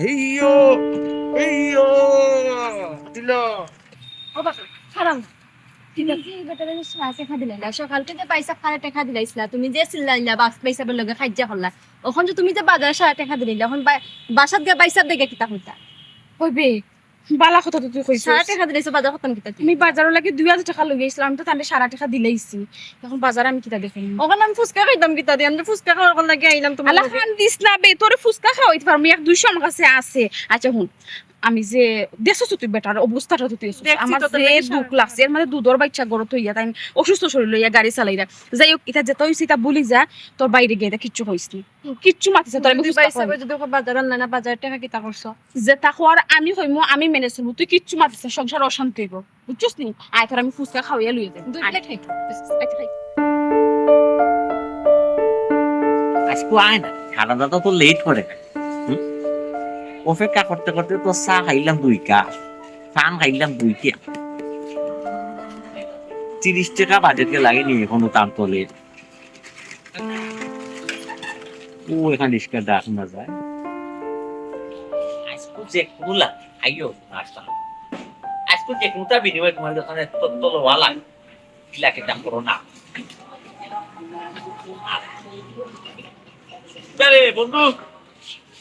হেইয়ো, হেইয়ো, দিল। ও বাবা, খারাপ। তুমি যে এই বেটারে সারা টেকা দিলাইলা, সকাল থাকি পয়সা খারা টেকা দিলাইছিলা, তুমি যে চিল্লাইলা, বাস-, পয়সা লগে খাইজা করলা। অখন যে তুমি যে বাজারে সারা টেকা দিলাইলা, অখন বা-, বাসাত গিয়া পয়সা দেখে কিতা কইতা? কইবে, বালা কথা তো তুই কইছস। সারা টেকা দিলাইছো, বাজার করতাম কিতা তুই? আমি বাজারর লাগি দুই হাজার টেকা লই আইছিলাম, আমি তো তানরে সারা টেকা দিলাইছি। অখন বাজারে আমি কিতা দেখাইমু? অখন আমি ফুচকা খাইতাম কিতা দি? আমি তো ফুচকা খাওয়ার লাগি আইলাম তোমার আল্লাহ লগে। খান দিস না বে, তোরে ফুচকা খাওয়াইতে পারমু, এক দুইশো আমার কাছে আছে। আচ্ছা হুন, আমি যে দেখছস তুই বেটার অবস্থাটা তো তুই দেখছস। দেখছি আমার তো, তোর যে লাগে দুঃখ সারা লাগছে, এর মাঝে দুধর বাচ্চা গরত হইয়া তাই অসুস্থ শরীর লইয়া গাড়ি চালাইরা। যাই হোক, ইটা যেটা হইছে ইটা ভুলি যা, তোর বাইরে গিয়া ইটা কিচ্ছু কইস না। কিচ্ছু মাতিস না, তোর আমি যদি বুঝতে পারছি। যদি ওকে বাজার আনলে না, বাজারের টাকা কিতা করছো? যেটা কর আমি কইমু, আমি মেনে চলমু, তুই কিচ্ছু মাতিস না, সংসার অশান্তি হইব, বুঝছস নি? আয়, তোর আমি ফুচকা খাওয়াইয়া লইয়া যাই। দুই আয়। প্লেট খাই। আচ্ছা, খাই। আজকে আয় না, সারা দাদা তো লেট করে। হুম? অপেক্ষা করতে করতে তো চা খাইলাম দুই কাপ, পান খাইলাম দুই কাপ। তিরিশ টাকা বাজেট গে লাগেনি এখনো তার তলে। ও, এখানে রিস্কা ডাক না যায়। আজকে যে কুলা, আইও, আসলাম। আজকে যে কুটা বিনিময়ে তোমার দোকানে তো-, তলো ওয়ালা। কিলা কিতা করো না। আরে, বন্ধু,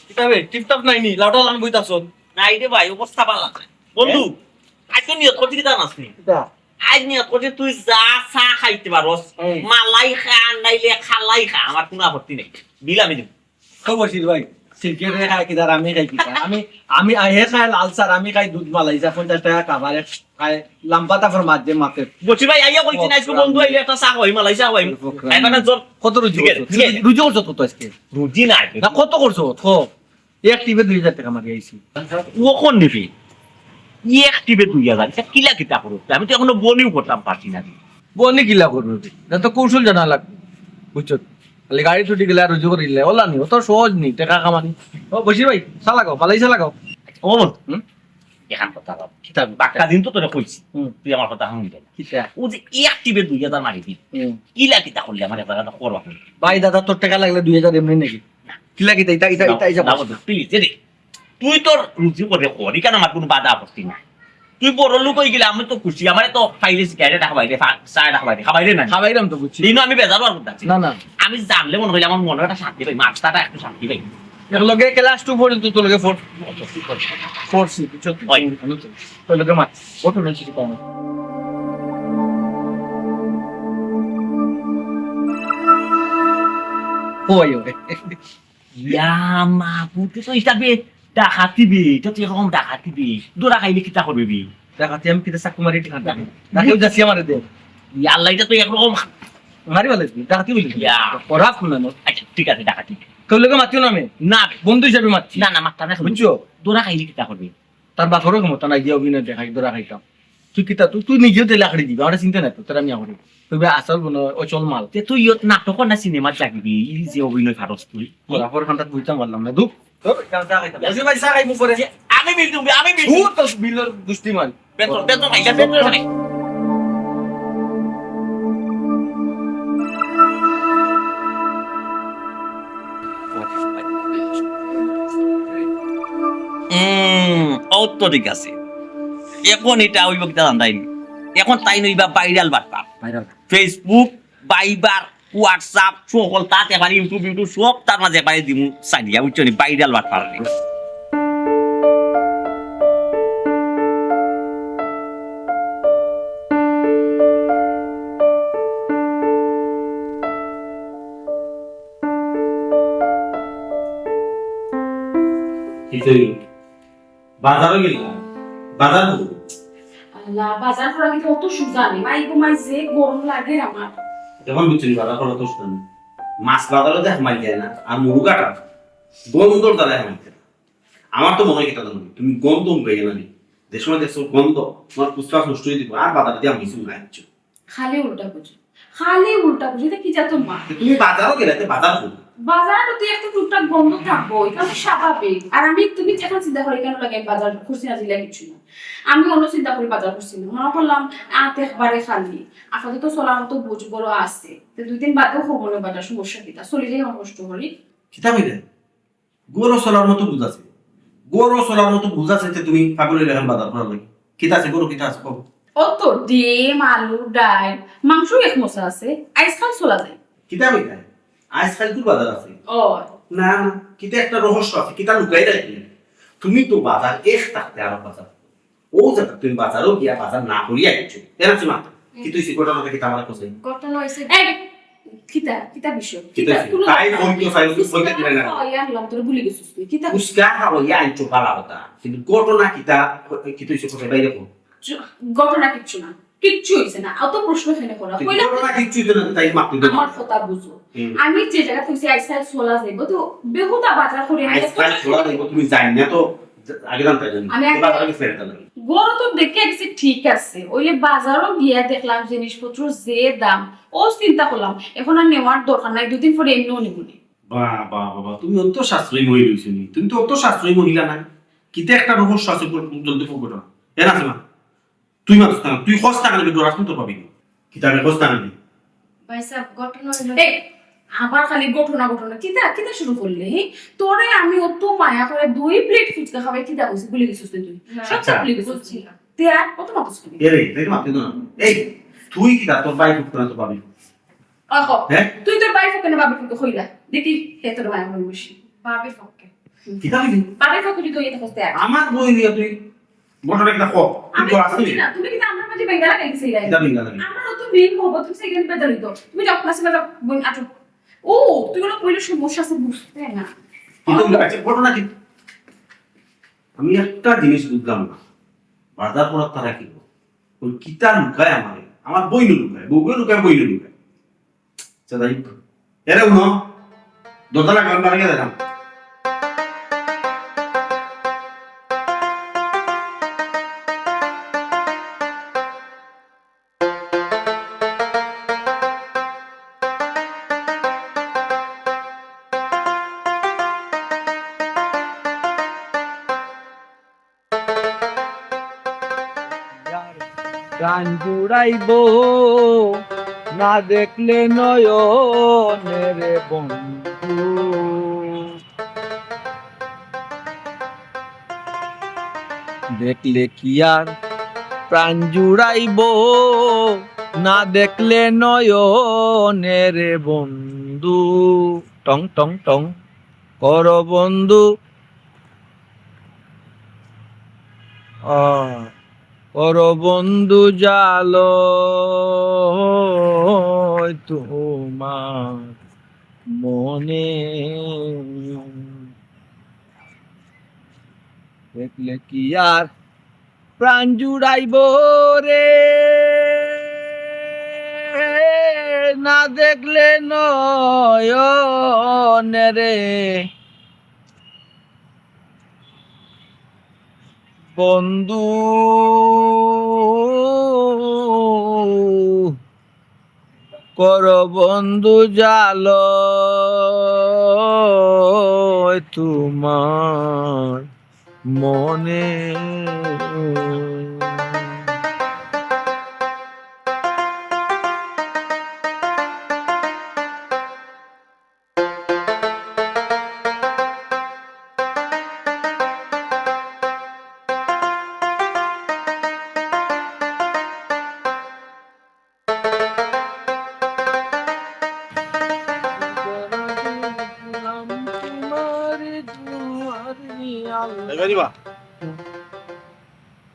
কিতা বে, টিপটাপ নাইনি? লাউটা লান বইতাছ? নাই রে ভাই, অবস্থা ভালা নায়। বন্ধু, হ্যাঁ? আজকে নিয়ত করছি কিতা নাসনি? কিতা? আজ নিয়ত করছি তুই যা চা খাইতে পারস, এই। মালাই খা, আর নাইলে খালাই খা, আমার কোনো আপত্তি নাই। বিল আমি দিব। তো বশির ভাই, সিগারেট খায় কিদার, আমি খাই কিদার? আমি, আমি আহে খাই লাল চা, আমি খাই দুধ মালাই চা, পঞ্চাশ টাকা কাভার এক খায়, লাম্বা তাফর মাঝে মাতে। বশির ভাই, আইয়া কইছি না, আজকে বন্ধু আইলে একটা চা খাওয়াই, মালাই চা খাওয়াই। বকরা। আইবা না জোর। কত রুজি ঠিক আছে, করছো? ঠিক আছে। রুজি করছো কত আজকে? রুজি নাই। না, কত করছো? কত? এক টিপে দুই হাজার টাকা মারি আইছি। ও কোন নিবি? এক টিপে দুই হাজার, এটা কিলা কিতা করো? আমি তো এখনো বনিও করতাম পারছি না। বনি কিলা করবে? এটা তো কৌশল জানা লাগবে, বুঝছো? খালি গাড়ি ছুটি গেলে আর রুজি করিলে, ওলা নি, অত সহজ নি, টাকা কামানি। ও, বশির ভাই, চা লাগাও, মালাই চা লাগাও। ও বন্ধু, হুম? এখান কথা বল। কিতা? বাক্কা দিন তো তোরে কইছি, হুম। তুই আমার কথা শুনবি না। কিতা? ও যে এক টিপে দুই হাজার মারি দিবি, হুম। কিলা কিতা করলে আমার একটা কথা করবা? ভাই, দাদা, তোর টাকা লাগলে দুই হাজার এমনি নাকি? কিলা কিতা? ইতা, ইতা, ইতা, ইতা না বল। বন্ধু, please, এ দে। তুই তোর রুজি করে কর, এখানে আমার কোনো বাধা আপত্তি নাই। তুই বড় লোক হয়ে গেলে আমি তো খুশি, আমারে তো খাইলে সিগারেট খাবাইলে, ফা-, চা খাবাইলে, খাবাইলে না। খাবাইলাম তো, বুঝছি। দিনও আমি বেজার হওয়ার কথা আছে। না, না। আমি জানলে মনে হইলে আমার মনে একটা শান্তি পাই, মাথাটা একটু শান্তি পাই। এক লগে class two পর্যন্ত তোর লগে পড়-, পড়ছি, বুঝছো? ওই। আমি তো, তোর লগে মাত-, কত হয়েছে কি কম? ওই, ওই। ইয়া মাবুদ, তুই তো হিসাবে ডাকাতি বে, এটা তুই এরকম ডাকাতি বে। দৌড়া খাইলে কিতা করবে বে? ডাকাতি আমি কিতা চাকু মারি টিকা ডাকাতি। ডাকেও যাচ্ছি আমারে দে। ইয়া আল্লাহ, এটা তুই একরকম মারি বলে তুই, ডাকাতি বলি তুই। ইয়া। খরাপ না, না। আচ্ছা, ঠিক আছে, ডাকাতি। কেউ লোকে মাতিও না আমি। না। বন্ধু হিসাবে মাতছি। না, না, মাততাম না। বুঝছো? দৌড়া খাইলে কিতা করবে? তার বাপরও ক্ষমতা নাই, গিয়া অভিনয় দেখাই, দৌড়া খাইতাম। তুই কিতা, তুই, তুই নিজেও তো লাকড়ি দিবি, আমরা চিন্তা নাই তো, তোর আমি আহরি। তুই বে আসল মনে হয় অচল মাল। তে তুই ইয়ত নাটক না সিনেমাত যাবি বে, এই যে অভিনয় ফারস তুই। বরাবর খানটাত বুঝতাম পারলাম না, দুঃখ। ধুর, চা খাইতাম। ইয়াসিন ভাই, চা খাইমু পরে। আমি বিল দিমু, আমি বিল দিমু। ধুর, তোর বিলর গুষ্টি মাল। বেতন, বেতন খাইলে, বেতন খাই। হুম, ও তো ঠিক আছে। এখন এটা ওই বক্তা জানতাই নি। এখন তাই নইবা viral বার্তা। Viral। Facebook, Viber, WhatsApp, সকল তাতে পারি YouTube, YouTube সব তার মাঝে পারি দিমু সারিয়া, বুঝছো নি? Viral বার্তা পারি। কি তৈরি? বাজারও গেলাম, বাজার করবো। আল্লাহ, বাজার করা কিন্তু অত সুজা নেই। মাই গো মাই, যে গরম লাগে আমার। এখন বুঝছি, বাজার করা তো সুজা নেই। মাছ বাজারও যে হামাই যায় না, আর মুরু কাটা, গন্ধর দ্বারা হামাই যায় না। আমার তো মনে হয় কি, দাদা, তুমি গন্ধ উমরাই না নি। যে সময় দেখছো গন্ধ, তোমার ফুসফাস নষ্ট হয়ে দিব, আর বাজারে দিয়ে আমি কিছু নাই, বুঝছো? খালি উল্টা বুঝো, খালি উল্টা বুঝো, এটা কি জাত মা? তুমি বাজারও গেলে, তো বাজার করবো। বাজারো তো একটা টুকটাক গন্ধ থাকবো, ইটা তো স্বাভাবিক। আর আমি, তুমি যেখান চিন্তা করো, ইখান লাগে আমি বাজার করছি না, জিলা কিছু না। আমি অন্য চিন্তা করি বাজার করছি না, মনে করলাম আত একবারে খালি, আপাতত চলার মতো বুঝ বড় আছে, তো দুই দিন বাদেও করবো না বাজার, সমস্যা কিতা? চলি যাই, আমার কষ্ট করি। কিতা কইলে? গরু চলার মতো বুঝ আছে, গরু চলার মতো বুঝ আছে, তে তুমি পাগল অইলে এখন বাজার করার লাগি। কিতা আছে গরু, কিতা আছে কও? অত ডিম, আলু, ডাইল, মাংস এক মশা আছে, আইজকাল চলা যায়। কিতা কইতায়? আইজকাল তো বাজার আছে। ও। না, না, কিতা একটা রহস্য আছে, কিতা লুকাই রাখি। তুমি তো বাজার এক থাকতে আরো বাজার। ও জাগাত তুমি বাজারো গিয়া বাজার না করিয়া আইছো। এরা আছে মা? কিতা অইছে ঘটনাটা কিতা আমারে কও চাই? ঘটনা অইছে এই, কিতা, কিতা বিষয়? কিতা কিতা? অইছে? কোনো তাই ঘটনা ফোন তো নাই। চাই, তুই ফোন দিলে না। খাওয়াইয়া আনলাম, তোরে ভুলি গেছিস তুই। কিতা? ফুচকা খাওয়াইয়া আনছো ভালা কথা। কিন্তু ঘটনা কিতা, কিতা অইছে কোথায় বাইরে কও? জ-, ঘটনা কিচ্ছু না। কিচ্ছু অইছে না। অত প্রশ্ন কেনে করো? তুই কইলাম ঘটনা কিচ্ছু অইছে না, তাই মারতে দেবো। আমার কথা বুঝো। হুম। আমি যে জাগাত কইছি আইজকাল চলা যাইবো, তো বেহুদা বাজার করি আমি আইজকাল চলা যাইবো, তুমি জানি না তো, আগে জানতে জানি। আমি তো আগে বাজারে গেছি এটা লাগে। গরু তো দেখে গেছি ঠিক আছে, অইলে বাজারো গিয়া দেখলাম জিনিসপত্র যে দাম, ও চিন্তা করলাম এখন আর নেওয়ার দরকার নাই, দুদিন পরে এমনিও নিবো নি। বাহ, বাহ, বাহ, বাহ, তুমি অত সাশ্রয়ী মহিলা অইছো নি? তুমি তো অত সাশ্রয়ী মহিলা না। কিতা একটা রহস্য আছে, জলদি ফোন করো। এ না, তুই মাতস না, তুই কস না কেনে, ডরাস না তো পাবি। কিতা রে, কস না কেনে? ভাই সাহেব, ঘটনা অইলো এই, আবার খালি ঘটনা, ঘটনা। কিতা, কিতা শুরু করলে, হে? তোরে আমি অত মায়া করে দুই প্লেট ফুচকা খাওয়াই, কিতা কইছি? ভুলি গেছিস তুই? না। সব আচ্ছা। ভুলি গেছিস তুই? বুঝছি না। তে আর কত মাতস কেনে? এ রে, তাই তো মাততে দে না। এই, তুই কিতা, তোর ভাই ফুক না তো পাবি? অহ, হ্যাঁ? তুই তোর ভাই ফুক না, ভাবি ফুক কইলা। দেখি, হে তোর মায়া করে বসি। ভাবি ফুক। কিতা কইলি? ভাবি ফুক যদি অইতে কইতে আর। আমার বই নিয়া তুই ঘটনা কিতা ক? তুই আমি তো আসলি। বুঝি না, তুমি কিতা আমার মাঝে বেঙ্গালা কেন দিছিলে? কিতা বেঙ্গালা কেন? আমার তো মেন হবো, তুমি সেখানে বেজার হইতো। তুমি যাও, ক্লাসে যাও, বোন, আটো। ও, তুই ওরা কইলে সমস্যা আছে বুঝতে না। কিন্তু আচ্ছা, ঘটনা কি? আমি একটা জিনিস বুঝলাম না। বাজার করার তারা কি করে? ওই কিতা লুকায় আমারে? আমার বইনু লুকায়, বউকে লুকায়, বইনু লুকায়। আচ্ছা, যাই হোক। এরে, উনো, দরজা লাগান, বাড়ি গেলাম। প্রাণ জুড়াইব না দেখলে নয়নে রে বন্ধু। দেখলে কি আর প্রাণ জুড়াইব, না দেখলে নয়নে রে বন্ধু। টং টং টং। কর বন্ধু, আ, কর বন্ধু জালো তোমার মনে। দেখলে কি আর প্রাণ জুড়াইব রে, না দেখলে নয়নে রে বন্ধু। কর বন্ধু জালো তোমার মনে।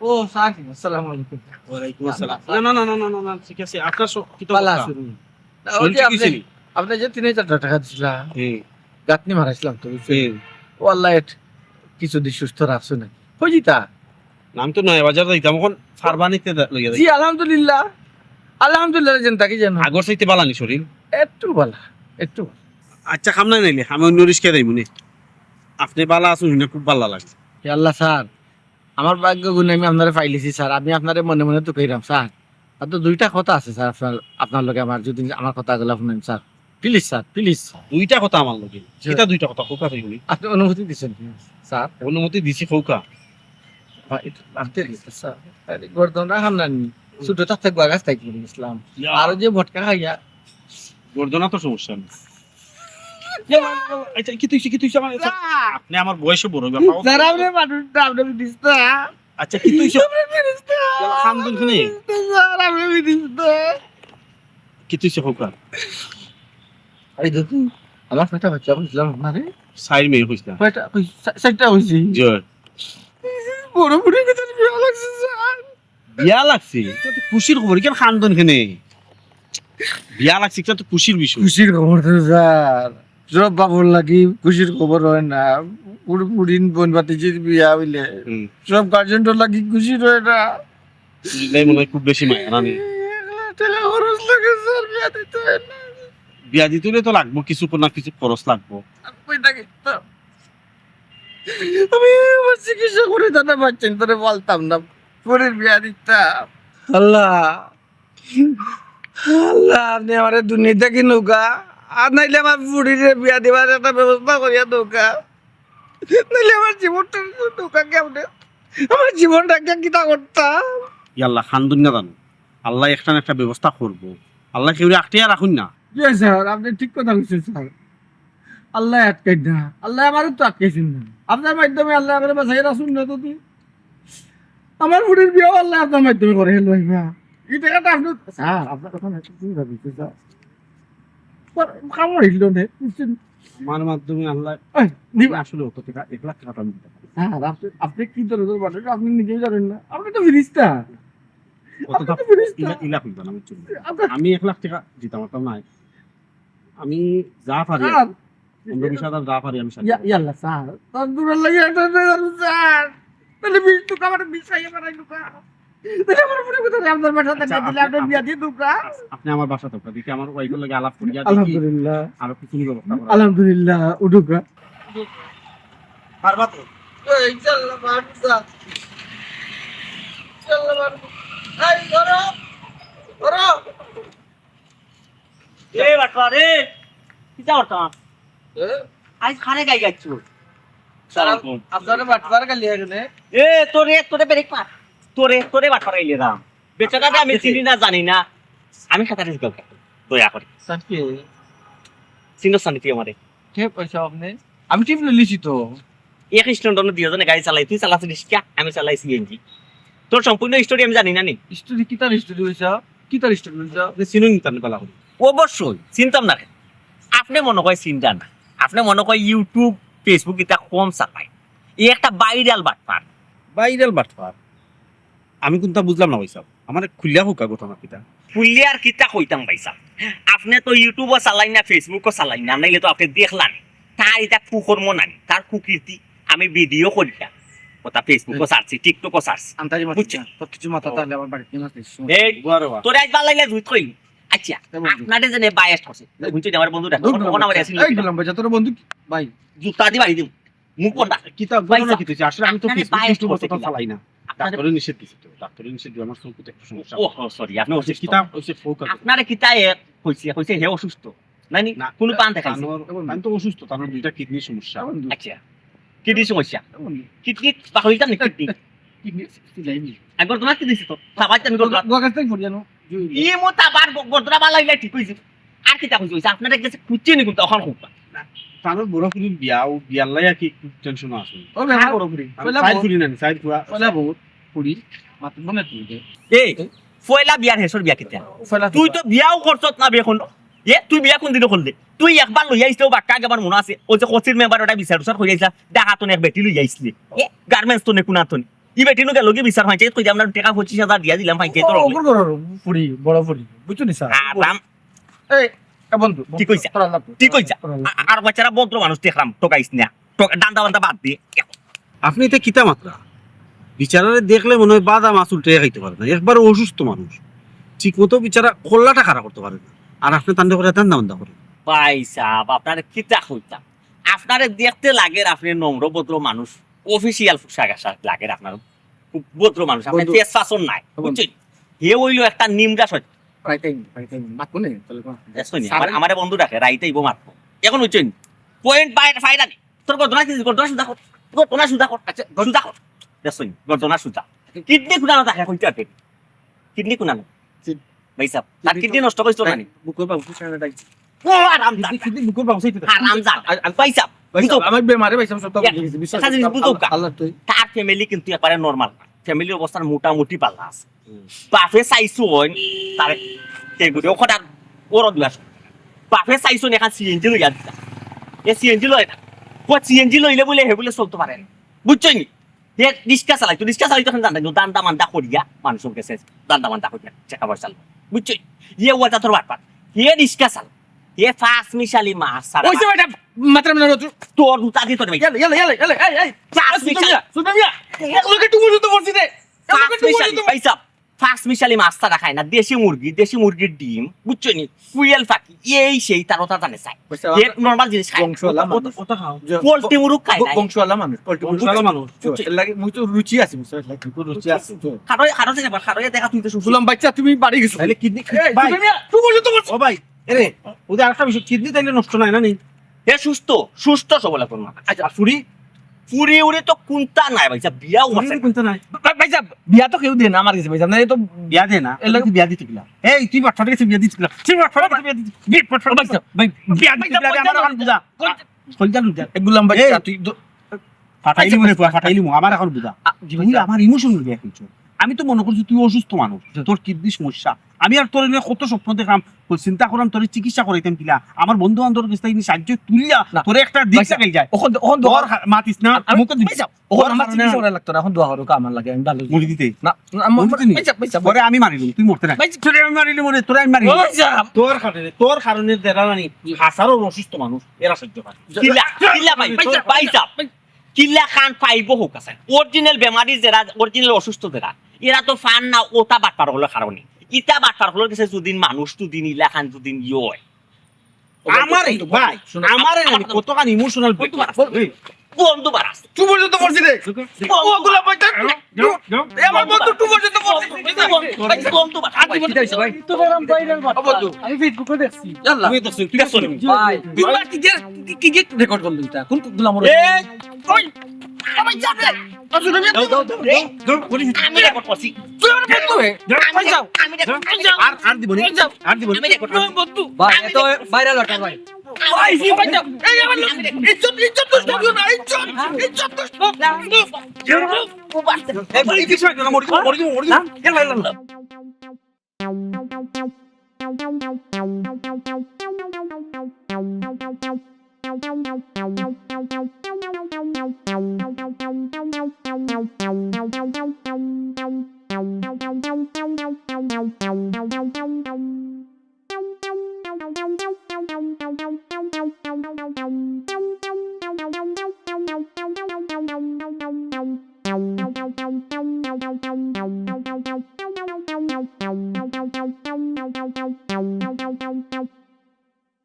ও, স্যার, আসসালামু আলাইকুম। ওয়ালাইকুম আসসালাম। না, না, না, ঠিক আছে। আপনার সব কিতা ভালা অবস্থা? আছেন? না, ওই শরীর যে ঠিক আপনি, হইছে নি? আপনি যে তিন হাজার টাকা দিছিলা, হুম। গাঁথনি মারাইছিলাম তো, বুঝছেন? হুম। ও আল্লাহ, এট কিছু দিন সুস্থ রাখছো না। হয়ে যেতা। আমি তো নয়া বাজার যাইতাম, এখন ফারবা নিতে দা-, লইয়া যাই। জি, আলহামদুলিল্লাহ। আলহামদুলিল্লাহ, যেন তাকে যেন। আগর চাইতে বালা নি শরীর? একটু বালা, একটু বালা। আচ্ছা, খাম নাই নাইলে, আমি অন্য রিস্কে যাইমু নে। আপনি বালা আছেন, শুনে খুব বালা লাগে। হে আল্লাহ স্যার, আমার ভাগ্য গুণে আমি আপনারে পাইলিছি স্যার। আমি আপনারে মনে মনে তুকাইরাম স্যার। আর তো দুইটা কথা আছে স্যার, আপনার, আপনার লগে আমার, যদি আমার কথাগুলা শুনেন স্যার। Please sir, please. দুইটা কথা আমার লগে। জি। কিতা দুইটা কথা? কউক্কা চাই হুনি। আপনি অনুমতি দিছেন কি, স্যার? অনুমতি দিছি, কউক্কা। ভাই, একটু লাগতে দিছে, স্যার। আরে, গর্দনা হামনানি। ছোট থাকতে গুয়া গাছ খাইতে গেছিলাম। ইয়া। আর ওই যে ভটকা খাইয়া। গর্দনা তো সমস্যা নাই। ইয়া, আচ্ছা, কিতা অইছে, কিতা অইছে আমার? স্যার। আপনি আমার বয়সে বড়, বাবা। স্যার, আপনি মানুষটা, আপনি ফিরিস্তা। আচ্ছা, কিতা অইছে? আপনি ফিরিস্তা। ইয়া, খান্দন কেনে? স্যার, আপনি ফিরিস্তা। কিতা অইছে, কউক্কা? আরে দেখুন, আমার ছয়টা বাচ্চা কইছিলাম আপনারে। চাইর মেয়ে কইছিলাম। ছয়টা কই-, চা-, চাইরটা কইছি। জি। বড় বুড়ির ভিতরে বিয়া লাগছে, স্যার। বিয়া লাগছে? ইটা তো খুশির খবর, ইখান খান্দন কেনে? বিয়া লাগছে, ইটা তো খুশির বিষয়। খুশির খবর তো, স্যার। সব বাপর লাগি খুশির খবর অয় না। বুড়ি, বুড়িন বইন ভাতিজির বিয়া অইলে হুম। সব গার্জিয়ানর লাগি খুশির অয় না। বুঝলাই মনে অয় খুব বেশি মায়া, না নি? এক লাখ টেকা খরচ লাগে, স্যার, বিয়া দিতে অয় না। বিয়া দিতে অইলে তো লাগবো, কিছু না কিছু খরচ লাগবো। আমি কই থাকি তো? আমি আমার চিকিৎসা করি, তাতে বাচ্চা ধরে বলতাম না, পরে বিয়া দিতাম। আল্লাহ, আল্লাহ, আপনি আমারে দুনিয়া থাকি নউক্কা, আর নাইলে আমার বুড়িরে বিয়া দিবার একটা ব্যবস্থা করিয়া নউক্কা, নাইলে আমার জীবনটা নউক্কা কেমনে? আমার জীবনটা কিতা করতাম? ইয়াল্লা, খান্দন না জানো, আল্লাহ একটা না একটা ব্যবস্থা করবো। আল্লাহ কেউরে আটকাইয়া রাখইন না। জি স্যার, আপনি ঠিক কথা কইছেন স্যার। আল্লাহ আটকাইন না, আল্লাহ আমারে তো আটকাইছইন না। আপনার মাধ্যমে আল্লাহ আমারে বাঁচাইয়া রাখছইন না তো তুই। আমার বুড়ির বিয়াও আল্লাহ আপনার মাধ্যমে করাই লাইবা। এই টেকাটা আপনি, স্যার, আপনার কথা না, একটু চিন্তা করছি, স্যার। স্যার, কাম হইল না, বুঝছেন? আমার মাধ্যমে আল্লাহ এই, নিবা। আমি আসলে অত টেকা, এক লাখ টেকা তো আমি দিতে পারি না। স্যার, আপনি, আপনি কি ধরনের মানুষ, আপনি নিজেই জানেন না। আপনি তো ফিরিস্তা। অতটা আপনি তো ফিরিস্তা। ইলা, ইলা কইবা না, বুঝছেন? আপনার আমি এক লাখ টেকা দিতাম পারতাম না। আমি যা পারি আর স্যার, পনেরো বিশ হাজার যা পারি আমি সাহায্য ইয়া-, করব। ইয়াল্লা স্যার, তার দূরের লাগি একটা হাজার স্যার। তাহলে বিশ টেকা আমার বিশ হাজার বাড়াই টেকা। তাহলে আমার মনে করতে আপনার বাসা আচ্ছা, দিলে আপনি আপনি, বিয়া দিয়ে টেকা। আপনি আমার বাসা তো দেখি আমার ওয়াইফের লগে আলাপ করিয়া দেখি। আলহামদুলিল্লাহ। আরো কিছু ব্যবস্থা করা। আলহামদুলিল্লাহ, উঠুকা। পারবা তো? এই, ইনশাআল্লাহ, পারবো, স্যার। ইনশাআল্লাহ, পারবো। এই, ধরো, ধরো। এ বাটপার, এ, কিতা করতাম? এ? আইজ খানে গাই গাইছো। সালাম আলাইকুম। আপনারা বাটপার গালি এখানে? এ, তোরে, তোরে ব্রেক মার। তোরে, তোরে বাটপার গাইলে দাম। বেচারারে আমি চিনি না, জানি না। আমি খাতারে জিজ্ঞাসা করতাম, দয়া করে। স্যার, কে? চিনস না নি তুই আমারে? কে কইছো আপনি? আমি টিপ লিছি তো। এক স্ট্যান্ডে দুইজনে গাড়ি চালাই, তুই চালাস রিক্সা, আমি চালাই সিএনজি। তোর সম্পূর্ণ স্টোরি আমি জানি না নি। স্টোরি কিতার স্টোরি হইছে? কিতার স্টোরি হইছে? আপনি চিনুন নি তার বালা করে। অবশ্যই, চিনতাম না কেনে? আপনি মনে হয় চিনতা না। আপনি মনে হয় YouTube, Facebook ইতা কম চালায়। এই একটা ভাইরাল বাটপার। ভাইরাল বাটপার? আমি কোনটা বুঝলাম না ভাই সাহেব, আমারে খুলিয়া কউক্কা ঘটনা কিতা? খুলিয়া আর কিতা কইতাম ভাই সাহেব, আপনি তো YouTube-ও চালাইন না, Facebook-ও চালাইন না, নাইলে তো আপনি দেখলা নি। তার ইটা কুকর্ম নানি, তার কুকীর্তি। আমি ভিডিও করি না, কথা Facebook-ও ছাড়ছি, TikTok-ও ছাড়ছি। আন্তাজি মাতিস বুঝছি। না, তোর কিছু মাথা ও। তাহলে আমার বাড়িতে মাতিস, শুন। এই, বারো বার। তোরে আইজ ভালা লাগলে জুইত কইলি। আচ্ছা, এ বন্ধু। আপনারে যেনে bias করছে, এ বুঝছি যে আমার বন্ধু দেখো, দূর অখন, অখন আমার বেটা। এই দিলাম ভাই, যত বন্ধু ভাই। জুতা দি বাড়ি দিমু। মুখ বন্ধ। কিতা ভাই ঘটনা সাহেব, কিতা হইছে? আসলে আমি তো আপনারে Facebook, bias YouTube করছে অতটা কিলা? চালাই না। আপনারে ডাক্তারে নিষেধ দিছে তো। ডাক্তারে নিষেধ দিছে, আমার চোখে একটু সমস্যা। ও, ও, sorry, আপনি অসুস্থ। কিতা অইছে? ফোকাস। আপনারে কিতা এ কইছে? কইছে হে অসুস্থ। নানি? না, কোনো পান দেখাইছে? তানোর, তান তো অসুস্থ, তানোর দুইটা কিডনির সমস্যা। আচ্ছা। কিডনির সমস্যা? কিডনি বাহুলটা নাকি কিডনি? কিডনি সিলাইনি। একবার তোমার কি দিছে তো? বাবা জানি করবা। গোয়া গাছ থেকে পড়ে জানো। ই মো তা বার গ-, গর্দনা বালা ইলা ঠিক হইছে। আর কিতা কইছে? আপনার গেছে খুঁজছে নি কোনটা অখন খুঁজবা। তানোর বড় ফুরির বিয়া, ও বিয়ার লাগি আর কি একটু টেনশন আছে। ও বিয়া বড় ফুরি। আমি পয়লা সাইড বউ। ফুরি না, সাইড ফুয়া। পয়লা বউ, ফুরি, মাত বনে তুই দে। এই, পয়লা বিয়ার হেসর বিয়া কিতা? পয়লা তুই তো বিয়াও করছত না বিয়া কোন। এ, তুই বিয়া কোন দিনে করলে? তুই একবার লইয়া আইছলে ও বাক্কা আগে আমার মনে আছে। ওই যে কচির মেম্বার ওটা বিচার উচার কইরা আইছলা, ডাহাতন এক বেটি লইয়া আইছলে। এ, গার্মেন্টস তো নে কোনা তো নে। ই বেটি নু গেল কি বিচার পঞ্চায়েত কই যে আমরা টেকা পঁচিশ হাজার দিয়া দিলাম পঞ্চায়েত ও, রকমে। ওগুর ঘরর ফুরি, বড় ফুরি। বুঝছো নি স্যার? আরাম। এই, এ বন্ধু, বন্ধু, ঠিক কইছা। তোরা লাভ কর, ঠিক কইছা। তোরা লাভ কর। আ-, আর বাচ্চারা ভদ্র মানুষ দেখলাম, ঠকাইস না। ঠক-, ধান্দা বান্দা বাদ দে। আপনি এটা কিতা মাতরা? বিচারারে দেখলে মনে হয় বাদাম আছল টেকা খাইতে পারে না। একবারে অসুস্থ মানুষ। ঠিক মতো বিচারা কল্লাটা খাড়া করতে পারে না। আর আপনি তান্ডে করে ধান্দা বান্দা করে। ভাই সাহেব, আপনারে কিতা কইতাম? আপনারে দেখতে লাগের আপনি নম্র ভদ্র মানুষ। অফিসিয়াল পোশাক আশাক লাগের আপনার। খুব ভদ্র মানুষ, আপনি বন্ধু। ফেস ফ্যাশন নাই, বন্ধু। বুঝছেন? হে অইলো একটা নিমগা সত্য। রাইতে আইবো, রাইতে আইবো। মাতবো নি? তাহলে কোন? দেখছো নি? আমার, আমারে বন্ধু ডাকে, রাইতে আইবো মাতবো। এখন বুঝছো নি? Point বাইরে ফায়দা নেই। তোর ঘটনা কি? ঘটনা সুজা কর। ঘটনা সুজা কর। আচ্ছা, ঘট- সুজা কর। দেখছো নি? ঘটনা সুজা। কিডনি কুনানো থাকে, কইতে পারবে? কিডনি কুনানো? জি। ভাই সাহেব, তার কিডনি নষ্ট করিস তো নানি? বুকুর বাবু, কিছু না ডাকছি। ও, আরাম কিডনি, কিডনি বুকুর বাবু, সেই তো। আরাম যা। আর, আর ভাই সাহেব, ভাই সাহেব, বুঝো। আমার বেমারে ভাই সাহেব সব তো ইয়া, বুঝে গেছি। বিশ্বাস একটা জিনিস করো, বুঝো আল্লাহ, কা। আল্লাহ তুই। তার family কিন্তু একবারে normal না। Family অবস্থার মোটামুটি পাল্লা আছে। হুম। বাপে চাইছো অইন, তারে কে গুড়ি, ও কটার ওর অভ্যাস। বাপে চাইছো অইন, এখন সিএনজি লইয়া দিতা। এ সিএনজি লয় না। ও সিএনজি লইলে বলে, হে বলে চলতে পারে না। বুঝছো নি? হে রিক্সা চালাইতো, রিক্সা চালাইতো এখন জানতাম, দান্দা মান্দা করিয়া, মানুষের কাছে দান্দা মান্দা করিয়া, টাকা পয়সা লয়। বুঝছো? ইয়ে ওটা তোর বাটপার। হে রিক্সা চালা। হে পাঁচ মিশালি মাছ ছাড়া। ওই যে বেটা, মাত্রা মিলা নতুন। তোর জুতা দিয়ে তোর ভাই। ইয়ালে, ইয়ালে, ইয়ালে, ইয়ালে, এই, এই। পাঁচ মিশালি। সুদমিয়া, সুদমিয়া। এক লোকে টুমু টুমু বলছি রে। এক পাঁচ লোকে টুমু মিশালি, টুমু। ভাই সাহেব, পাঁচ মিশালি মাছ ছাড়া খায় না। দেশি মুরগি, দেশি মুরগির ডিম, বুঝছো নি? কুইল পাখি, এই সেই তার ওটা জানে চাই। বুঝছো, এ normal জিনিস খায়। বংশওয়ালা মানুষ। ওটা খাও। যে পোল্ট্রি মুরগ খায় ব-, না। বংশওয়ালা মানুষ, পোল্ট্রি মুরগ বংশওয়ালা খায়। মানুষ। বুঝছো? এর লাগি মুই তো রুচি আছে, বুঝছো? এর লাগি তো রুচি আছে। খারো, খারো যে ব্যাপার, খারো এ দেখা তুই তো শুনছিস। গুলাম বাচ্চা, তুমি বাড়ি গেছো। তাহলে কিডনি, এই, ভাই। তুমি মিয়া, তুমি বলছো তো বলছো। ও ভাই, এরে, ওদের আরেকটা বিষয়, কিডনি তাইলে নষ্ট নাই না নি? এ সুস্থ, সুস্থ সবল এখন মানুষ। আচ্ছা, আর ফুরি? ফুরি উরি তো কুন্তা নাই ভাই সাহেব, বিয়াও আছে। ফুরি কুন্তা নাই? ভাই, ভাই সাহেব, বিয়া তো কেউ দেয় না আমার কাছে ভাই সাহেব, না, এ তো বিয়া দেয় না? এর লাগি বিয়া দিতে গেলাম। এই, তুই বাটপার কাছে বিয়া দিতে গেলাম। তুই বাটপার কাছে বিয়া দিতে, বিয়া বাটপার ভাই সাহেব, ভাই, বিয়া দিতে গেলাম, আমার এখন বুঝা। কই-, কই জানো যা? এ গুলাম ভাই, এই, তুই তো ফাটাইলি মনে, ফাটাইলি মনে, আমার এখন বুঝা। আ, জি ভাই তুই সাহেব। আমার emotional বিয়া খেলছো। আমি তো মনে করছি তুই অসুস্থ মানুষ, জি। তোর কিডনি সমস্যা। আমি আর তোর এনে কত স্বপ্ন দেখলাম, তোর চিন্তা করলাম, তোর চিকিৎসা করাইতাম কিলা। আমার বন্ধু বান্ধব গেছে তাই সাহায্য তুলিয়া, না। তোরে একটা দিক ভাই সাহেব, দেখাই যায়। ওখান, ওখান দোয়া তোর খা-, মাতিস না, আমি, মুখে দিবি। ভাই সাহেব, ওখান তোর আমার কারণে চিকিৎসা করা লাগতো না, এখন দোয়া করো, আমার লাগে, আমি ভালো। মুড়ি দিতে? না, না, মরে দিতে নি? ভাই সাহেব, ভাই সাহেব, পরে আমি মারিলুম, তুই মরতে না। ভাই সাহেব, তোরে আমি মারিলুম, মরে, তোরে আমি মারিলুম। ও ভাই সাহেব। তোর কারণে, তোর কারণে যারা নানি হাজারো অসুস্থ মানুষ, এরা সহ্য পায়। কিলা, কিলা ভাই, ভাই সাহেব, ভাই সাহেব। কিলা খান পাইব হোক আছে। Original বেমারি যারা, original অসুস্থ যারা, এরা তো ফান না, ওটা বাটপার হলো কারণে। ইটা বাটপার হলো গেছে যদিন মানুষ, যদিন ইলা খান, যদিন ইয়ে হয়। আমারে, বন্ধু, ভাই, শোনো, আমারে আমার আমি বন্ধু। কতখানি emotional বন্ধু break। বাড়াস। বন্ধু বাড়াস। তুই পর্যন্ত পড়ছি রে। বন্ধু ও, গুলাম ভাই, তার যাও, যাও। এ, আমার বন্ধু, তুই পর্যন্ত পড়ছি। বন্ধু বাড়াস। বন্ধু বাড়াস। আর জীবন ভাই। তো বেরাম বাইরের বার্তা। ও, বন্ধু। আমি Facebook-এ দেখছি। ইয়াল্লা। তুমি দেখছো, তুমি দেখছো নি? ভাই। তুমি আর কি যে, কি, কি, কি record করলি এটা? কোন গুলাম ওরে? এই, ওই, আমার চাপে। যাও, যাও, যাও, যাও, যাও, পুলিশ। আমি record করছি। তুই আমার বন্ধু হে। যাও, আমি যাও। আমি record করছি। আর, আর দিব নি? যাও। আর দিব নি? আমি record করছি। বন্ধু। ভাই, এত viral ওঠা ভাই। ভাই, এই ভাই, যাও। এই আমার লোক। ইজ্জত, ইজ্জত নষ্ট করিও না, ইজ্জত, ইজ্জত নষ্ট। এই ভাই, এই কিছু একটা না, মরি, মরি, মরি। হ্যাঁ? এ ভাই,